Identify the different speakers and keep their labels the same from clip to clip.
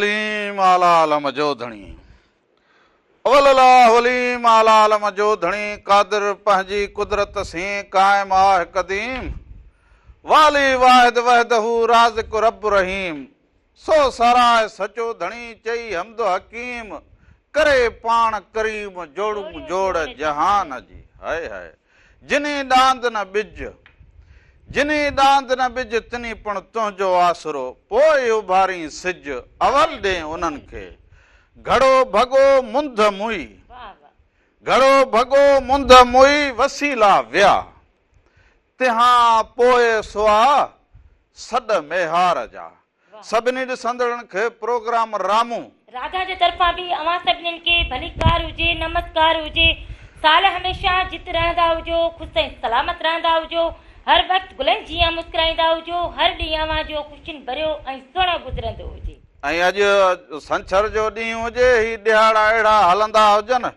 Speaker 1: عليم اعليٰ عالم جو ڌڻي. اول الله عليم اعليٰ عالم جو ڌڻي قادر پنهنجي قدرت سين قائم آه قديم والي واحد وحده رازق رب رحيم سو ساراهه سچو ڌڻي چئي حمد حڪيم ڪري پاڻ ڪريم جوڙون جوڙ جهان جي هاء هاء جني ڏاند نه ٻج، جني ڏاند نه ٻج، تني پڻ تنهنجو آسرو، پوء اڀارين سج، اول ڏين انهن کي. گهڙو ڀڳو منڌ موئي، گهڙو ڀڳو منڌ موئي، وسيلا ويا، تنهان پوء سئا، سڏ ميهار جا. سڀني ڏسندڙن کي پروگرام رامون.
Speaker 2: راڌا جي طرفان به اوهان سڀنين کي ڀليڪار هجي نمسڪار هجي سال هميشه جت رهندا هجو خوش ۽ سلامت رهندا هجو هر وقت گلن جيان مسڪرائيندا هجو هر ڏينهن اوهان جو خوشين ڀريو ۽ سهڻو گذرندو هجي.
Speaker 1: ۽ اڄ ڇنڇر جو ڏينهن هجي هي ڏهاڙا اهڙا هلندا هجن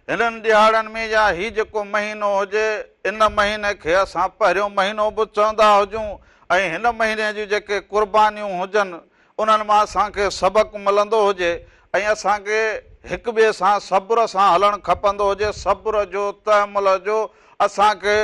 Speaker 1: هنن ڏهاڙن ۾ يا هي جيڪو مهينو هجي ان مهيني کي اسان پهريون مهينو به چوندا هجون ۽ هن مهيني جون جيڪي قربانيون هجن انهن مان اسان کي سبق ملندو هجي ۽ اسان کي هڪ ٻئي سان صبر سان هلڻ کپندو هجي، صبر جو، تحمل جو اسان کي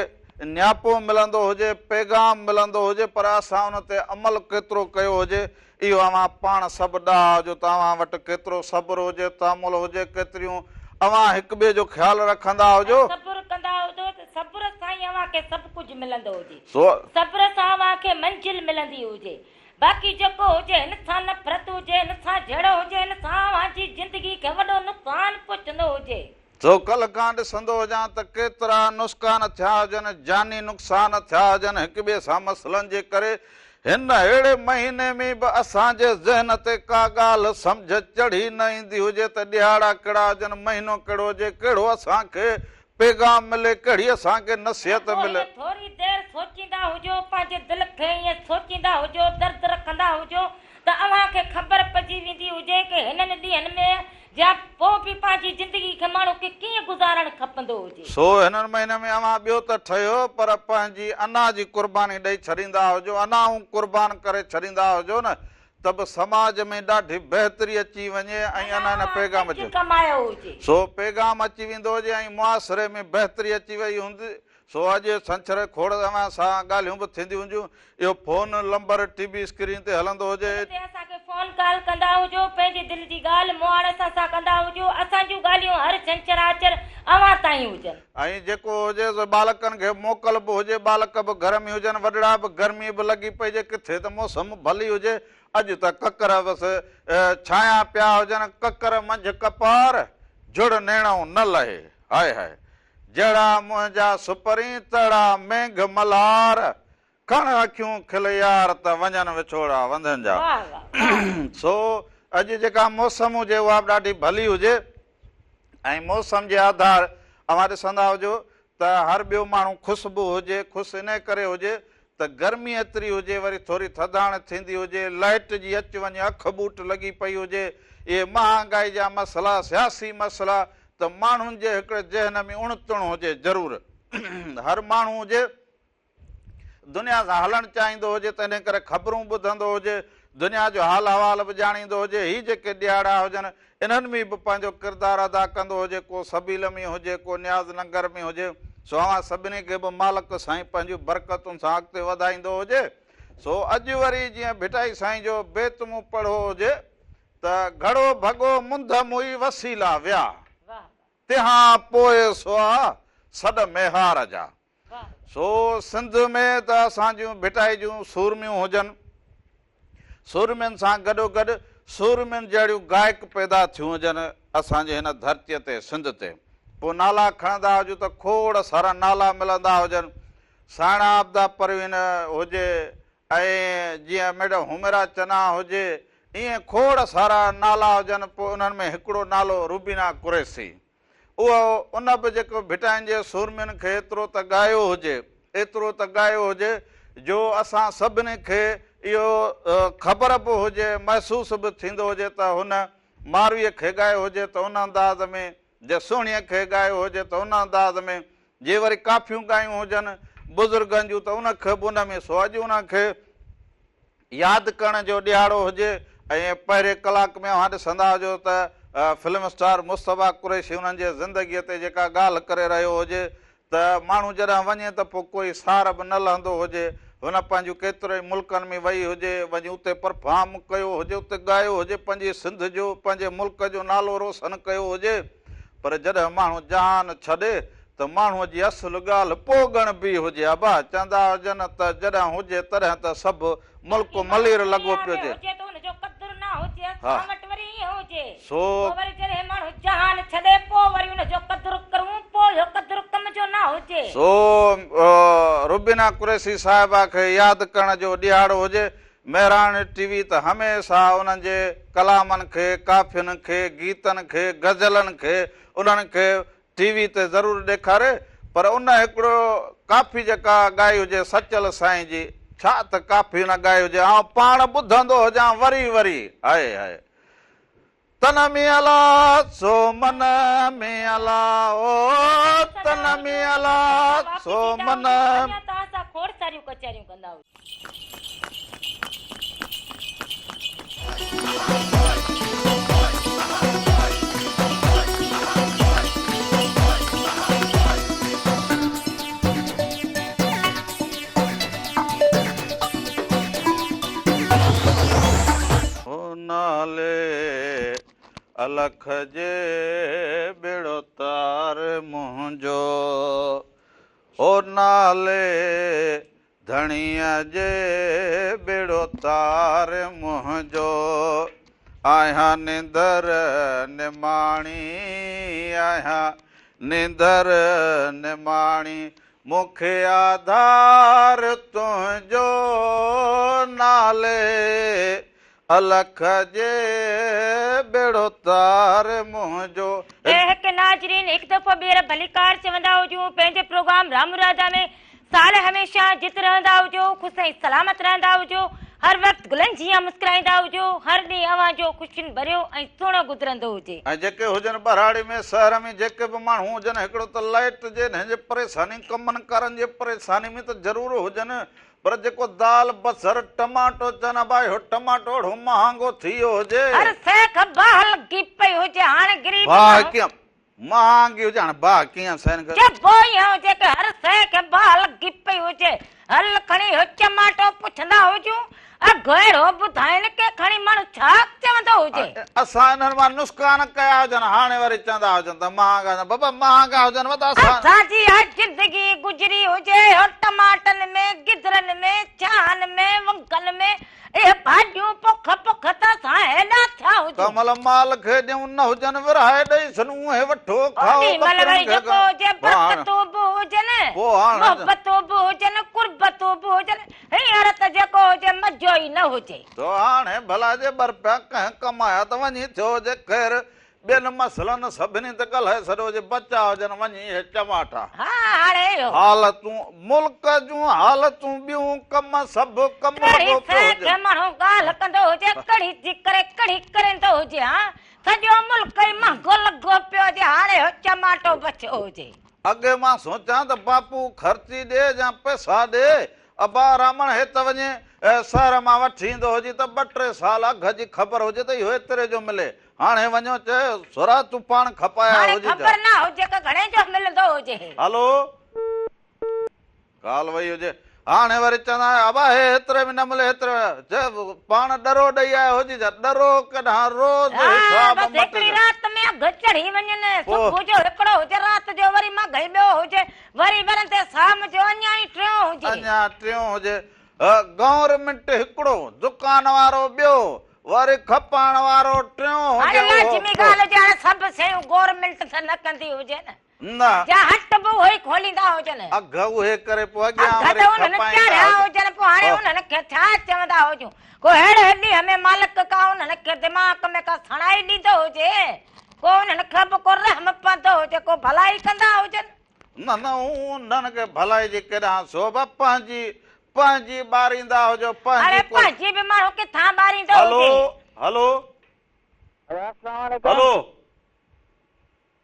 Speaker 1: نياپو ملندو هجي، پيغام ملندو هجي پر اسان ان تي عمل ڪيترو ڪيو هجي اهو اوهان پاڻ سڀ ڏاها هجو ته اوهان وٽ ڪيترو صبر هجي، تحمل هجي، ڪيتريون اوهان هڪ ٻئي جو خيال رکندا هجو.
Speaker 2: ۽ صبر ڪندا هجو ته صبر سان ئي اوهان کي سڀ ڪجهه ملندو هجي.
Speaker 1: سو.
Speaker 2: صبر سان اوهان کي منزل ملندي هجي. باقي جيڪو هجي هن سان نفرت هجي، هن سان جهيڙو هجي، هن سان اوهان جي زندگي کي وڏو نقصان پهچندو هجي.
Speaker 1: سو ڪلهه کان ڏسندو هجان ته ڪيترا نسقان ٿيا هجن، جاني نقصان ٿيا هجن هڪ ٻئي سان مسئلن جي ڪري. هن اهڙي مهيني ۾ به اسان جي ذهن تي ڪا ڳالهه سمجهه چڙهي نه ايندي هجي ته ڏهاڙا ڪهڙا هجن، مهينو ڪهڙو هجي، ڪهڙو اسان کي پيغام ملي، ڪهڙي اسان کي نصيحت
Speaker 2: رڳو
Speaker 1: ملي.
Speaker 2: ائين ٿوري دير سوچيندا هجو، پنهنجي دل کي ائين سوچيندا هجو، درد رکندا هجو ته اوهان کي خبر پئجي ويندي هجي ڪه هنن ڏينهن ۾ يا پوء به پنهنجي زندگي کي ماڻهو کي ڪيئن گذارڻ کپندو هجي.
Speaker 1: سو هنن مهينن ۾ اوهان ٻيو ته ٺهيو پر پنهنجي انا جي قرباني ڏئي ڇڏيندا هجو، انائون قربان ڪري ڇڏيندا هجو نه ته به سماج ۾ ڏاڍي بهتري اچي وڃي ۽
Speaker 2: انا
Speaker 1: ان
Speaker 2: اوهان
Speaker 1: پيغام
Speaker 2: سچ
Speaker 1: جو
Speaker 2: ڪمايو هجي.
Speaker 1: سو پيغام اچي ويندو هجي ۽ معاشري ۾ بهتري اچي وئي هوندي. سو اڄ ڇنڇر کوڙ اوهان سان ڳالهيون به ٿينديون هونديون. اهو فون لمبر ٽي وي اسڪرين تي هلندو هجي.
Speaker 2: ان تي اسان کي فون ڪال ڪندا هجو، پنهنجي دل جي ڳالهه مهاڙ اسان سان ڪندا هجو، اسان جون ڳالهيون هر ڇنڇر آچر اوهان تائين هجن.
Speaker 1: ۽ جيڪو هجي سو ٻالڪن کي موڪل به هجي، ٻالڪ به گهر ۾ هجن، وڏڙا به، گرمي به لڳي پئي هجي، ڪٿي ته موسم ڀلي هجي، اڄ ته ڪڪر بس ڇانيا پيا هجن، ڪڪر منجهه ڪپار، جڙ نيڻئون نه لهي، هاء هاء، جهڙا منهنجا سپرين، تهڙا مينگهه ملهار، کڻ اکيون کل يار ته وڃن وڇوڙا ونڌن جا. سو اڄ جيڪا موسم هجي اها به ڏاڍي ڀلي هجي ۽ موسم جي آڌار اوهان ڏسندا هجو ته هر ٻيو ماڻهو خوش به هجي، خوش انهي ڪري هجي ته گرمي ايتري هجي وري ٿوري ٿڌاڻ ٿيندي هجي، لائٽ جي اچ وڃ اک ٻوٽ لڳي پئي هجي، اهي مهانگائي جا مسئلا، سياسي مسئلا ته ماڻهن جي هڪڙي ذهن ۾ اڻ تڻ هجي ضرور هر ماڻهو هجي. دنيا سان هلڻ چاهيندو هجي تنهن ڪري خبرون ٻڌندو هجي، دنيا جو حال احوال به ڄاڻيندو هجي، هي جيڪي ڏهاڙا هجن انهن ۾ به پنهنجو ڪردار ادا ڪندو هجي، ڪو سبيل ۾ هجي، ڪو نياز ننگر ۾ هجي، سو اوهان سڀني کي به مالڪ سائين پنهنجون برڪتن سان اڳتي وڌائيندو هجي. سو اڄ وري جيئن ڀٽائي سائين جو بيت مون پڙهيو هجي ته گهڙو ڀڳو منڌ موئي وسيلا ويا، تنهان پوء سئا سڏ ميهار جا. سو سنڌ ۾ ته اسان جون ڀٽائي جون سورميون هجن، سورمين سان گڏوگڏ سورمين جهڙيون گائڪ پيدا ٿيون هجن اسان جي هن ڌرتيء تي سنڌ تي. پوء نالا کڻندا هجون ته کوڙ سارا نالا ملندا هجن. سائڻا عابده پروين هجي ۽ جيئن ميڊم حميرا چنا هجي، ائين کوڙ سارا نالا هجن پوء انهن ۾ هڪڙو نالو روبينا قريشي. اهو ان به جيڪو ڀٽائين جي سورمين کي ايترو ته ڳايو هجي، ايترو ته ڳايو هجي جو اسان سڀني کي اهو خبر به هجي، محسوس به ٿيندو هجي ته هن مارويء کي ڳايو هجي ته ان انداز ۾، جي سهڻيء کي ڳايو هجي ته ان انداز ۾، جي وري ڪافيون ڳايون هجن بزرگن جون ته ان کي به ان ۾، سو اڄ انهن کي ياد ڪرڻ جو ڏهاڙو هجي ۽ پهرين ڪلاڪ ۾ اوهان ڏسندا هجو ته فلم اسٽار مصطفيٰ قريشي انهن جي زندگيء تي جيڪا ڳالهه ڪري رهيو هجي ته ماڻهو جڏهن وڃي ته پوء ڪوئي سار به نه لهندو هجي. هن پنهنجون ڪيترو ئي ملڪن ۾ وئي هجي، وڃي اتي پرفارم ڪيو هجي، اتي ڳايو هجي، پنهنجي سنڌ جو، پنهنجي ملڪ جو نالو روشن ڪيو هجي. پر جڏهن ماڻهو جهان ڇڏي ته ماڻهوء جي اصل ڳالهه پوء ڳڻبي هجي. ابا چوندا هجن ته جڏهن هجي تڏهن ته سڀ ملڪ
Speaker 2: باقي ماڻهو
Speaker 1: ملير لڳو
Speaker 2: دنيا
Speaker 1: پيو
Speaker 2: ۾
Speaker 1: هجي.
Speaker 2: هجي ته ان جو قدر نه هجي،
Speaker 1: ها.
Speaker 2: اسان وٽ وري ائين هجي.
Speaker 1: سو.
Speaker 2: پوء وري جڏهن ماڻهو جهان ڇڏي پوء وري ان جو قدر ڪرون پوء اهو قدر ڪم جو نه هجي.
Speaker 1: سو روبينا قريشي صاحبه کي ياد ڪرڻ جو ڏهاڙو هجي. مهراڻ ٽي وي ته هميشه انهن جي ڪلامن کي، ڪافين کي، گيتن کي، غزلن کي، انهن کي ٽي وي تي ضرور ڏيکاري پر ان هڪڙو ڪافي جيڪا ڳائي هجي سچل سائين جي ڇا ته ڪافي هن ڳائي هجي آئون پاڻ ٻڌندو هجان وري وري هائي هائي تن ۾ الا سو من ۾ الا او تن ۾ الا سو من.
Speaker 2: اڃا توهان سان کوڙ ساريون ڪچهريون ڪندا هجون.
Speaker 1: او نالي الک جي ٻيڙو تار منهنجو او نالي ڌڻيء جي ٻيڙو تار منهنجو آهيان نندر نماڻي آهيان نندر نماڻي مون کي آڌار تنهنجو نالي الک جي ٻيڙو تار منهنجو.
Speaker 2: اي هڪ ناظرين هڪ دفعو ٻيهر ڀليڪار چوندا هجون پنهنجي پروگرام رام راجا ۾ سال هميشه جت رهندا هجو خوش ۽ سلامت رهندا هجو هر وقت گلن جيان مسڪرائيندا هجو هر ڏينهن اوهان جو خوشين ڀريو ۽ سهڻو گذرندو هجي.
Speaker 1: ۽ جيڪي هجن ٻهراڙي ۾ شهر ۾ جيڪي به ماڻهو هجن هڪڙو ته لائيٽ جي انهن جي پريشاني ڪمن ڪارن جي پريشاني ۾ ته ضرور هجن پر جيڪو دال، بصر، ٽماٽو چون ابا اهو ٽماٽو اهڙو مهانگو ٿي ويو هجي.
Speaker 2: هر شيء کي باهه لڳي پئي هجي هاڻي غريب
Speaker 1: باهه
Speaker 2: ماڻهو.
Speaker 1: ڪيئن مهانگي هجي هاڻي باهه ڪيئن شين کي.
Speaker 2: چئبو ائين هجي ته هر شيء کي باهه لڳي پئي هجي هل کڻي اهو چماٽو پڇندا هجون اگهه اهڙو ٻڌائين ڪي کڻي ماڻهو ڇا چوندو هجي.
Speaker 1: اسان انهن مان نسخا نه ڪيا هجن هاڻي وري چوندا هجن ته مهانگا هجن بابا مهانگا هجن ته اسان.
Speaker 2: اسان جي اها زندگي گذري هجي اهو ٽماٽن ۾ گدرن ۾ ڇانهن ۾ ونگن ۾ اهي ڀاڄيون پوک پوک ته اسان هيڏا ٿيا هجون.
Speaker 1: ڪنهن مهل مال کي ڏيون نه هجن ورهائي ڏئي ڇڏون اهي وٺو کائو
Speaker 2: اوڏي مهل
Speaker 1: ٻڪرين
Speaker 2: وري
Speaker 1: کي
Speaker 2: جيڪو هجي برڪتون به هجن محبتون به هجن قربتون به هجن هينئر ته جيڪو هجي مزو ئي نه هجي.
Speaker 1: سو هاڻي ڀلا جي ٻه رپيا ڪنهن ڪمايا ته وڃي ٿيو هجي خير، ٻين مسئلن سڀني تي ڳالهائي ڇڏيو هجي، بچا هجن وڃي اهي چماٽا.
Speaker 2: ها هاڻي اهو.
Speaker 1: حالتون، ملڪ جون حالتون ٻيون ڪم سڀ ڪم
Speaker 2: ڪهڙي
Speaker 1: لڳو پيو
Speaker 2: شيء
Speaker 1: هجي.
Speaker 2: کي ماڻهو ڳالهه ڪندو هجي، ڪڙهي جي ڪري ڪڙهي ڪريندو هجي ها، سڄو ملڪ ئي مهانگو لڳو پيو هجي، هاڻي اهو چماٽو بچيو هجي.
Speaker 1: اڳي مان سوچان ته باپو خرچي ڏي يا پئسا ڏي، ابا رامڻ هت وڃي شهر مان وٺي ايندو هجي ته ٻه ٽي سال اگهه جي خبر هجي ته اهو ايتري جو ملي. هاڻي وڃو چئي سورا تون پاڻ کپايا
Speaker 2: هاڻي
Speaker 1: هجي جا.
Speaker 2: خبر نه هجي ته گهڻي جو ملندو هجي.
Speaker 1: هلو ڪال وئي هجي. هاڻي وري چوندا آهن ابا هي هيتري ۾ نه ملي هيتري ۾ چئي پاڻ ڏرو ڏئي آيو هجي جا ڏرو ڪڏهن روز
Speaker 2: ها
Speaker 1: حساب
Speaker 2: بس هڪڙي
Speaker 1: مٽجن.
Speaker 2: رات ۾ اگهه چڙهي وڃن.
Speaker 1: پوء.
Speaker 2: صبح جو هڪڙو هجي رات جو وري ماڳهين ٻيو هجي. وري ورندي سام جو اڃا ئي ٽيون هجي.
Speaker 1: اڃا ٽيون هجي. گورنمينٽ هڪڙو، دڪان وارو ٻيو، وري کپائڻ وارو ٽيون
Speaker 2: هاڻي
Speaker 1: هجي اهو
Speaker 2: لازمي ڳالهه هجي هاڻي سڀ شيون گورنمينٽ ته نه ڪندي هجي نه.
Speaker 1: نه.
Speaker 2: جا هٽ به اهي ئي کوليندا هجن.
Speaker 1: اگهه اهي ڪري پوء اڳيان
Speaker 2: اگهه
Speaker 1: وري
Speaker 2: ته انهن
Speaker 1: کپائيندا
Speaker 2: چاڙهيا
Speaker 1: هجن.
Speaker 2: هجن پوء هاڻي انهن کي ڇا چوندا هجون. ڪو اهڙي ڏينهن ۾ مالڪ ڪا انهن کي دماغ ۾ ڪا سڻائي ڏيندو هجي. ڪو انهن کي به ڪو رحم پوندو هجي ڪو ڀلائي ڪندا هجن.
Speaker 1: نه نه انهن کي ڀلائي جي ڪيڏانهن سوڀ پنهنجي پنهنجي ٻاريندا هجو پنهنجي
Speaker 2: اڙي
Speaker 1: ڪوئي.
Speaker 2: پنهنجي به ماڻهو ڪٿان ٻاريندو
Speaker 1: هلو
Speaker 2: هجي.
Speaker 1: هلو
Speaker 3: اسلام عليڪم
Speaker 1: هلو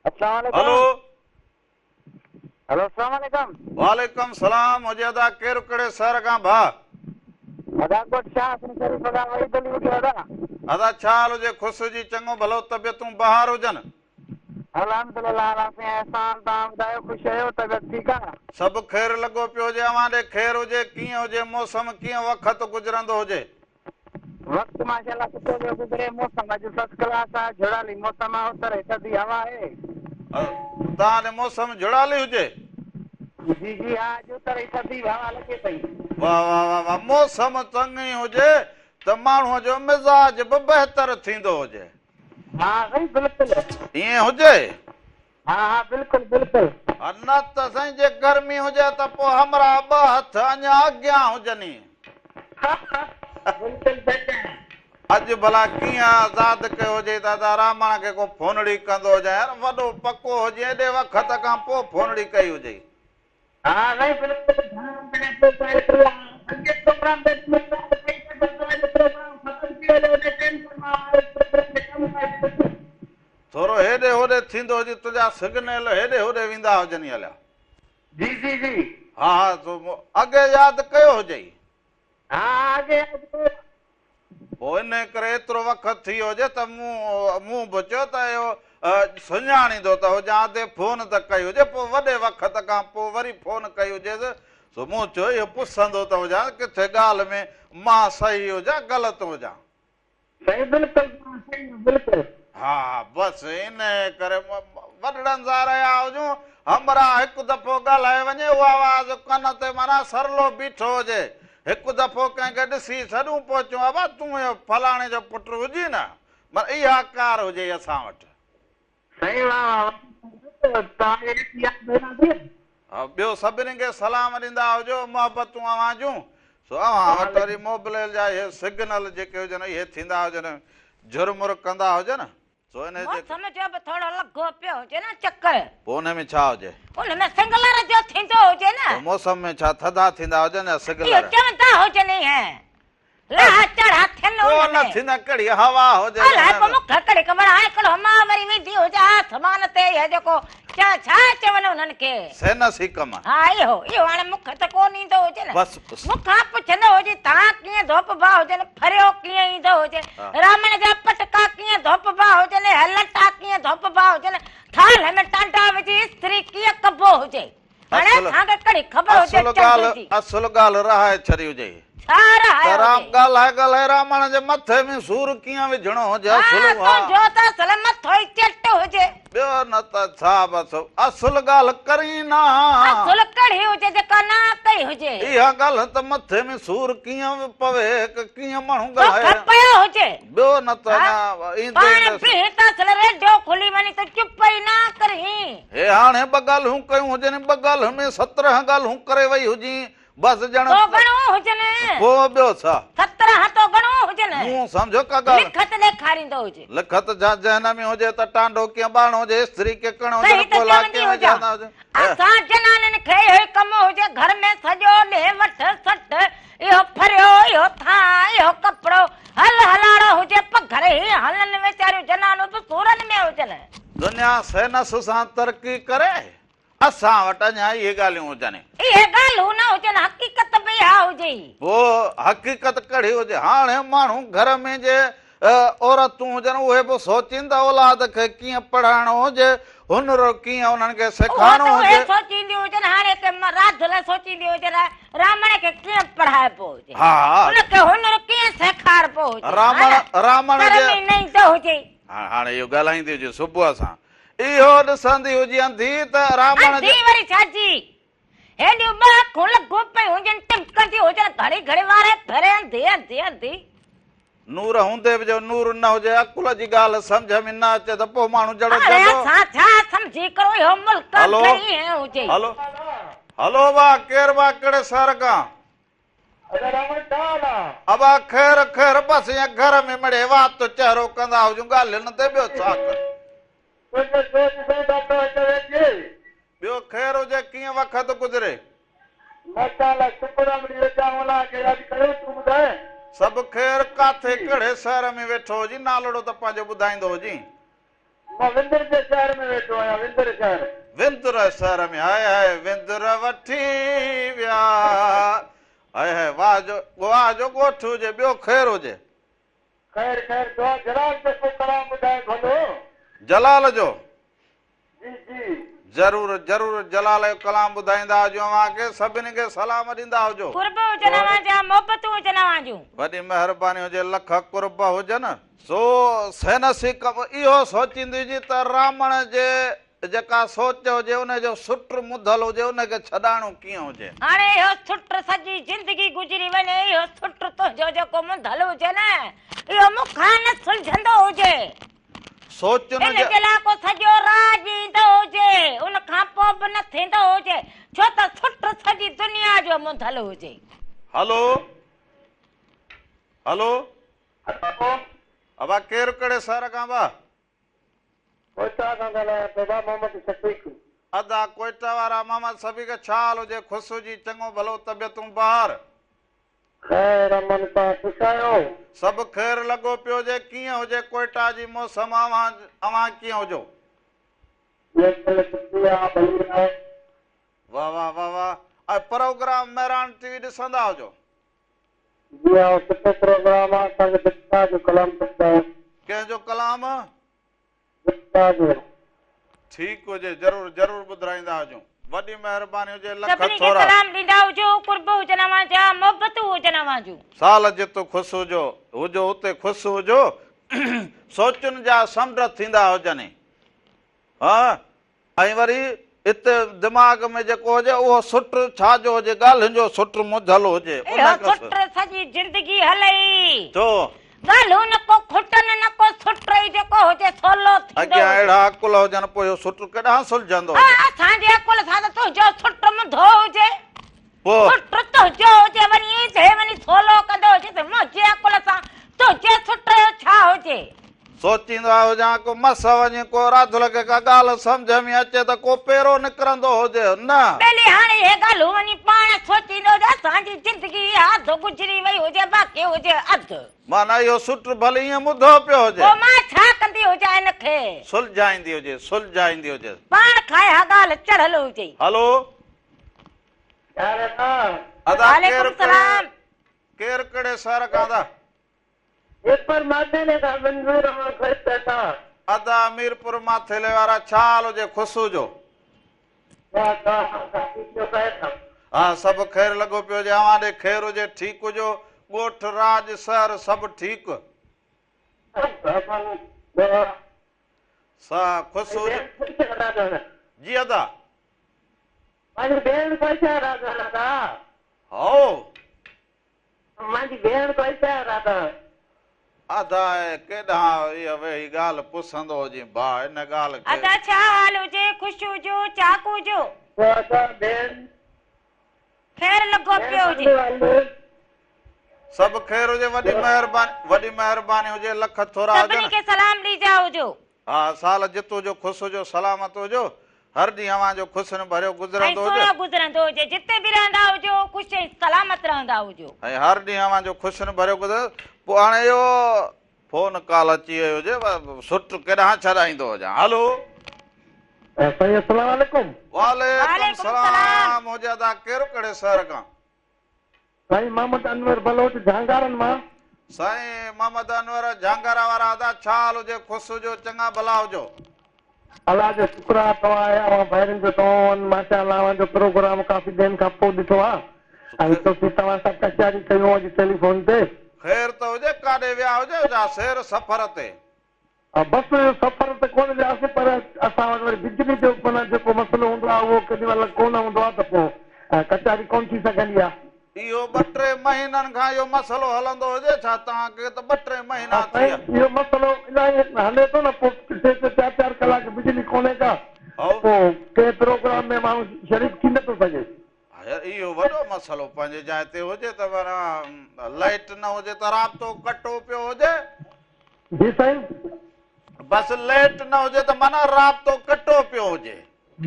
Speaker 3: اسلام عليڪم
Speaker 1: هلو
Speaker 3: هلو اسلام عليڪم.
Speaker 1: وعليڪم سلام هجي ادا ڪير ڪهڙي شهر کان ڀاء.
Speaker 3: ادا ڳوٺ شاهه حسن شريف کان وحيد علي ٻگهيو ادا.
Speaker 1: ادا ڇا حال هجي خوش هجي چڱو ڀلو طبيعتون بهار هجن.
Speaker 3: الحمدلله الله سائين احسان توهان ٻڌايو خوش آهيو طبيعت ٺيڪ آ.
Speaker 1: سڀ خير لڳو پيو هجي اوهان ڏي خير هجي ڪيئن هجي موسم ڪيئن وقت گذرندو هجي.
Speaker 3: وقت ماشاءالله سٺو پيو گذري موسم اڄ فرسٽ ڪلاس آ جهڙالي موسم آ اتر ۽ ٿڌي هوا آهي.
Speaker 1: توهان ڏي موسم جهڙالي هجي.
Speaker 3: جي جي ها اڄ اتر ۽ ٿڌي هوا لڳي پئي.
Speaker 1: واه واه واه واه موسم چڱي هجي ته ماڻهو جو مزاج به بهتر ٿيندو هجي.
Speaker 3: ها سائين بلڪل.
Speaker 1: ائين هجي.
Speaker 3: ها ها بلڪل بلڪل.
Speaker 1: ها نه ته سائين جي گرمي هجي ته پوء همراهه ٻه هٿ اڃا اڳيان هجني.
Speaker 3: بلڪل سچ.
Speaker 1: اڄ ڀلا ڪيئن آزاد ڪيو هجئي ته ادا رامڻ کي ڪو فونڙي ڪندو هجين يار وڏو پڪو هجين ايڏي وقت کان پوء فونڙي ڪئي هجئي.
Speaker 3: ها سائين بلڪل گهڻا ڏينهن پوء ڪال ڪئي آ اڳي پروگرام تي ملندا ته پئي ته بس اڄ پروگرام ختم ٿي ويو ان ٽينشن مان آيس پروگرام تي ڪم آيس.
Speaker 1: ٿورو هيڏي هوڏي ٿيندو هجي تنهنجا سگنل هيڏي هوڏي ويندا هجن ئي هليا.
Speaker 3: جي جي جي.
Speaker 1: ها ها تو اڳي ياد ڪيو هجئي.
Speaker 3: ها ها اڳي ياد ڪيو.
Speaker 1: پوء انهي ڪري ايترو وقت ٿي ويو هجي ته مون مون به چيو ته اهو سڃاڻيندو ته هجان ادي فون ته ڪئي هجي پوء وڏي وقت کان پوء وري فون ڪئي هجيس سو مون چيو اهو پڇندو ته هجان ڪٿي ڳالهه ۾ مان صحيح هجان غلط هجان.
Speaker 3: سائين بلڪل توهان صحيح آهيو بلڪل.
Speaker 1: ها ها بس انهيء ڪري وڏڙن سان رهيا هجون، همراهه هڪ دفعو ڳالهائي وڃي اهو آواز ڪن تي معنيٰ سرلو بيٺو هجي، هڪ دفعو ڪنهن کي ڏسي ڇڏون پوء چئون ابا تون اهو فلاڻي جو پٽ هجين نه، معنيٰ اها ڪار هجي اسان وٽ.
Speaker 3: سائين واه واه وڏي توهان کي ڏسي ياد پئي ٿي.
Speaker 1: ها ٻيو سڀني کي سلام ڏيندا هجو محبتون اوهان جون سو اوهان وٽ وري موبليل جا اهي سگنل جيڪي هجن اهي ٿيندا هجن جهرمر ڪندا هجن سو انهي جي.
Speaker 2: موسم جو به ٿورو لڳو پيو هجي نه چڪر.
Speaker 1: پوء انهي ۾ ڇا هجي.
Speaker 2: ان ۾ سگنل جو ٿيندو هجي نه.
Speaker 1: پوء موسم ۾ ڇا ٿڌا ٿيندا هجن يا سگنل.
Speaker 2: اهو چوندا هجن ايئن. لاها چاڙها ٿين
Speaker 1: ان ۾. ڪو نه ٿيندا ڪهڙي هوا هجي.
Speaker 2: الائي پوء مون کي ڪهڙي خبر آهي هڪڙو مان وري ويندي هجان آسمان تي اهي جيڪو ڇا ڇا چون انهن کي.
Speaker 1: سينسي ڪم.
Speaker 2: ها اهو اهو هاڻي مون کي ته ڪو نه ايندو هجي نه.
Speaker 1: بس بس.
Speaker 2: مون کان پڇندو هجي تان ڪيئن ڌوپبا هجن ڦريو ڪيئن ايندو هجي رامڻ جا پٽڪا ڪيئن ڌوپبا هجن اهي لٽا ڪيئن ڌوپبا هجن ٿالهه ۾ ٽانڊا وجهي استري ڪيئن ڪبو هجي. هاڻي اسان کي ڪهڙي خبر هجي چنڊ جي.
Speaker 1: اصل ڳالهه رهائي ڇڏي هجي.
Speaker 2: ڇا رهايو
Speaker 1: ته رام ڳالهائي ڳالهائي رامڻ جي مٿي ۾ سور ڪيئن وجهڻو هجي اصل
Speaker 2: ها تنهنجو ته اصل مٿو ئي چٽ هجي.
Speaker 1: ٻيو نه ته ڇا بس اصل ڳالهه ڪرين نه.
Speaker 2: اصل ڪهڙي هجي جيڪا نه ڪئي هجي.
Speaker 1: اها ڳالهه ته مٿي ۾ سور ڪيئن پوي ڪيئن ماڻهو ڳالهائي.
Speaker 2: توکي پيو هجي.
Speaker 1: ٻيو نه ته اڃا ايندي
Speaker 2: پاڻ بيهه ته اصل ريڊيو کلي وڃي تون چپ ئي نه ڪرين.
Speaker 1: هي هاڻي ٻه ڳالهيون ڪيون هجن ٻه ڳالهين ۾ 17 ڳالهيون ڪري وئي هجين بس ڄڻ
Speaker 2: تو گهڻو هجن.
Speaker 1: پوء ٻيو ڇا.
Speaker 2: 17 تو گهڻو هجن.
Speaker 1: مون سمجهيو ڪا ڳالهه.
Speaker 2: لکت ڏيکاريندو هجي.
Speaker 1: لکت جا ذهن ۾ هجي ته ٽانڊو ڪيئن ٻارڻو هجي استري ڪيئن ڪرڻو هجي
Speaker 2: صحيح ته
Speaker 1: ڪوئلا
Speaker 2: چوندي
Speaker 1: ڪيئن
Speaker 2: هجان.
Speaker 1: وجهندا هجن.
Speaker 2: اسان جنانن کي اهو ئي ڪم هجي گهر ۾ سڄو ڏينهن وٺ سٽ اهو ڦريو، اهو ٿانء، اهو ڪپڙو، هل هلاڙو هجي، پگهر هي هلن ويچاريون جنانون به سورن ۾ هجن.
Speaker 1: دنيا سائنس سان ترقي ڪري، اسان وٽ اڃا اهي ڳالهيون هجن.
Speaker 2: اهي ڳالهيون نه هجن، حقيقت به اها هجي.
Speaker 1: پوء حقيقت ڪهڙي هجي؟ هاڻي ماڻهو گهر ۾ جي عورتون هجن اهي به سوچين ته اولاد کي ڪيئن پڙهائڻو هجي، هنر ڪيئن انهن کي سيکارڻو
Speaker 2: اهو ته
Speaker 1: هجي.
Speaker 2: اهي سوچينديون هجن، هاڻي ڪي راڌل سوچيندي هجن رامڻ کي ڪيئن پڙهائبو هجي،
Speaker 1: ها
Speaker 2: ان کي هنر ڪيئن سيکاربو هجي،
Speaker 1: رامڻ رامڻ
Speaker 2: سر
Speaker 1: جي
Speaker 2: ۾ نه ايندو هجي.
Speaker 1: هاڻي اهو ڳالهائيندي هجي صبح سان اهو ڏسندي هجي انڌي ته رامڻ جي.
Speaker 2: انڌي وري ڇا جي؟ هيڏيون ٻه اکيون لڳيون پيون هجن، ٽمڪنديون هجن، گهڙي گهڙي واري ڦري انڌي انڌي انڌي.
Speaker 1: نور هوندي به جو نور نه هجي، عقل جي ڳالهه سمجهه ۾ نه اچي ته پوء ماڻهو جهڙو
Speaker 2: هاڻي
Speaker 1: جڏو.
Speaker 2: اسان ڇا سمجهي ڪرون اهو ملڪ
Speaker 1: هلو
Speaker 2: گهڻي هجي.
Speaker 1: هلو هلو ابا ڪير وا ڪهڙي شهر کان.
Speaker 3: ادا رامڻ ڇا حال آ.
Speaker 1: ابا خير خير بس ائين گهر ۾ مڙئي وات چهرو ڪندا هجون ڳالهين تي ٻيو ڇا ڪر.
Speaker 3: تنهنجو شو ڏسون ٿا ته هت ويٺي.
Speaker 1: ٻيو خير هجي ڪيئن وقت گذري.
Speaker 3: ماشاءالله شڪر آ مڙئي ويٺا آهيون الله کي ياد ڪيو تون ٻڌاء.
Speaker 1: سڀ خير ڪاٿي ڪهڙي شهر ۾ ويٺو هجين نالڙو ته پنهنجو ٻڌائيندو هجين.
Speaker 3: مان وندر جي شهر ۾ ويٺو آهيان وندر شهر.
Speaker 1: وندر شهر ۾ هاء هاء وندر وٺي ويا. هاء هاء واهه جو واهه جو ڳوٺ هجي ٻيو خير هجي.
Speaker 3: خير خير دعا جلال جو ڪو ڪلام ٻڌايو ڀلو.
Speaker 1: جلال جو.
Speaker 3: جي جي.
Speaker 1: ضرور ضرور جلال جو ڪلام ٻڌائيندا هجون اوهان کي سڀني کي سلام ڏيندا هجو.
Speaker 2: قرب هجن اوهان جا محبتون هجن اوهان جون.
Speaker 1: وڏي مهرباني هجي لک قرب هجن. سو سينسي ڪم اهو سوچيندي هجي ته رامڻ جي جيڪا سوچ هجي ان جو سٽ مڌل هجي ان کي ڇڏائڻو ڪيئن هجي.
Speaker 2: هاڻي اهو سٽ سڄي زندگي گذري وڃي اهو سٽ تنهنجو جيڪو منڌل هجي نه اهو مون کان نه سلجهندو هجي.
Speaker 1: سوچن
Speaker 2: ان جي لاء ڪو سڄو راڄ ايندو هجي ان کان پوء به نه ٿيندو هجي ڇو ته سٽ سڄي دنيا جو منڌل هجي.
Speaker 1: هلو هلو ابا ڪير ڪهڙي شهر کان ڀا.
Speaker 3: ڪوئيٽا کان ڳالهايان پيو ڀا محمد شفيق.
Speaker 1: ادا ڪوئيٽا وارا محمد شفيق ڇا حال هجي خوش هجي چڱو ڀلو طبيعتون بهار.
Speaker 3: خير امن سان خوش آهيو.
Speaker 1: سڀ خير لڳو پيو هجي ڪيئن هجي ڪوئيٽا جي موسم اوهان اوهان ڪيئن هجو.
Speaker 3: بلڪل سٺي آ ڀلي آ.
Speaker 1: واه واه واه واه ۽ پروگرام مهراڻ ٽي وي ڏسندا هجو.
Speaker 3: جي ها سٺو پروگرام آ اسان کي دلشاد جو ڪلام ٿو ٻڌايو.
Speaker 1: ڪنهن جو ڪلام؟
Speaker 3: دلشاد جو.
Speaker 1: ٺيڪ هجي ضرور ضرور ٻڌرائيندا هجون وڏي مهرباني هجي لک
Speaker 2: سڀني کي
Speaker 1: ٿورا.
Speaker 2: سلام ڏيندا هجو قرب هجن اوهان جا محبتون هجن اوهان جون.
Speaker 1: سال جت خوش هجو هجو اتي خوش هجو سوچن جا سمنڊ ٿيندا هجن ها ۽ وري اتي دماغ ۾ جيڪو هجي اهو سٽ ڇا جو هجي ڳالهين جو سٽ منجهيل هجي ان
Speaker 2: اهو
Speaker 1: کي
Speaker 2: سٽ سڄي زندگي هلئي.
Speaker 1: ڇو؟
Speaker 2: ڳالهيون نه ڪو کٽن نه ڪو سٽ ئي جيڪو هجي سولو ٿيندو
Speaker 1: اڳيان
Speaker 2: هجي.
Speaker 1: اهڙا عقل هجن پوء اهو سٽ ڪيڏانهن سلجهندو
Speaker 2: ها
Speaker 1: هجي.
Speaker 2: اسان جي عقل سان ته تنهنجو سٽ منڌو هجي.
Speaker 1: پوء؟
Speaker 2: سٽ تنهنجو هجي وڃي جي وڃي سولو ڪندو هجي ته منهنجي عقل سان تنهنجي سٽ جو ڇا هجي.
Speaker 1: سوچيندو هجان ڪو مس وڃي ڪو راڌل کي ڪا ڳالهه سمجهه ۾ اچي ته ڪو پيرو نڪرندو هجي نه.
Speaker 2: ٻيلي هاڻي اهي ڳالهيون وڃي پاڻ سوچيندو هجي اسان جي زندگي اها اڌ گذري وئي هجي باقي هجي اڌ.
Speaker 1: معنيٰ اهو سٽ ڀلي ائين مڌو پيو هجي.
Speaker 2: پوء مان ڇا ڪندي هجان ان کي.
Speaker 1: سلجهائيندي هجي سلجهائيندي هجيس.
Speaker 2: پاڻ کان اها ڳالهه چڙهيل هجي.
Speaker 1: هلو. ادا ڪير
Speaker 2: وعليڪم سلام.
Speaker 1: ڪير ڪهڙي شهر کان ادا.
Speaker 3: ميرپور ماٿيلي کان منظور احمد کوسو.
Speaker 1: ادا ميرپور ماٿيلي وارا ڇا حال هجي خوش هجو. ها سڀ خير لڳو پيو هجي اوهان ڏي خير هجي ٺيڪ هجو ڳوٺ راڄ شهر سڀ ٺيڪ. سا خوش هجو جي ادا.
Speaker 3: مانجي ڀيڻ ڪوئي راڌا.
Speaker 1: هائو.
Speaker 3: مانجي ڀيڻ ڪوئي راڌا.
Speaker 1: ادا ڪيڏانهن اها ويهي ڳالهه پڇندو هجين ڀاء ان ڳالهه کي.
Speaker 2: ادا ڇا حال هجي خوش هجو چاڪ هجو.
Speaker 3: ادا ڀيڻ.
Speaker 2: خير لڳو پيو هجي.
Speaker 1: سڀ خير هجي وڏي مهرباني وڏي مهرباني هجي لک ٿورا هجن.
Speaker 2: سڀني کي سلام ڏيجا هجو.
Speaker 1: ها سال جت هجو خوش هجو سلامت هجو هر ڏينهن اوهان جو خوشين ڀريو
Speaker 2: ۽
Speaker 1: گذرندو هجي.
Speaker 2: سهڻو گذرندو هجي جتي به رهندا هجو خوش ۽ سلامت رهندا هجو.
Speaker 1: ۽ هر ڏينهن اوهان جو خوشين ڀريو گذر پوء هاڻي اهو فون ڪال اچي ويو هجي سٽ ڪيڏانهن ڇڏائيندو هجان هلو.
Speaker 3: سائين السلام عليڪم.
Speaker 1: وعليڪم
Speaker 2: وعليڪم
Speaker 1: سلام
Speaker 2: سلام.
Speaker 1: هجي ادا ڪير ڪهڙي شهر کان.
Speaker 3: سائين محمد انور بلوچ جهانگارن مان.
Speaker 1: سائين محمد انور جهانگارا وارا ادا ڇا حال هجي خوش هجو چڱا ڀلا هجو.
Speaker 3: الله جو شڪر آ توهان ۽ اوهان ڀائرن جو دعائون ماشاء الله اوهان جو پروگرام ڪافي ڏينهن کان پوء ڏٺو آ ۽ سوچي توهان سان ڪچهري ڪيون اڄ ٽيليفون تي.
Speaker 1: خير ته هجي ڪاڏي ويا هجو ڇا سير سفر تي.
Speaker 3: بس سفر تي ڪونه وياسين پر اسان وٽ وري بجلي جو معنيٰ جيڪو مسئلو هوندو آهي اهو ڪيڏي مهل ڪونه هوندو آهي ته پوء ڪچهري ڪونه ٿي سگهندي آهي.
Speaker 1: اهو ٻه ٽي مهينن کان اهو مسئلو هلندو هجي ڇا توهان کي ته ٻه ٽي
Speaker 3: ها
Speaker 1: مهينا ٿي
Speaker 3: سائين
Speaker 1: ويا.
Speaker 3: اهو مسئلو الاهي هلي ٿو نه پوء ٽي ٽي چار چار ڪلاڪ بجلي ڪونهي ڪا
Speaker 1: هائو.
Speaker 3: پوء ڪنهن پروگرام ۾ ماڻهو شريڪ ٿي نٿو سگهي.
Speaker 1: ها يار اهو وڏو مسئلو پنهنجي جاء تي هجي ته معنيٰ لائيٽ نه هجي ته رابطو ڪٽو پيو هجي.
Speaker 3: جي سائين.
Speaker 1: بس ليٽ نه هجي ته معنيٰ رابطو ڪٽو پيو هجي.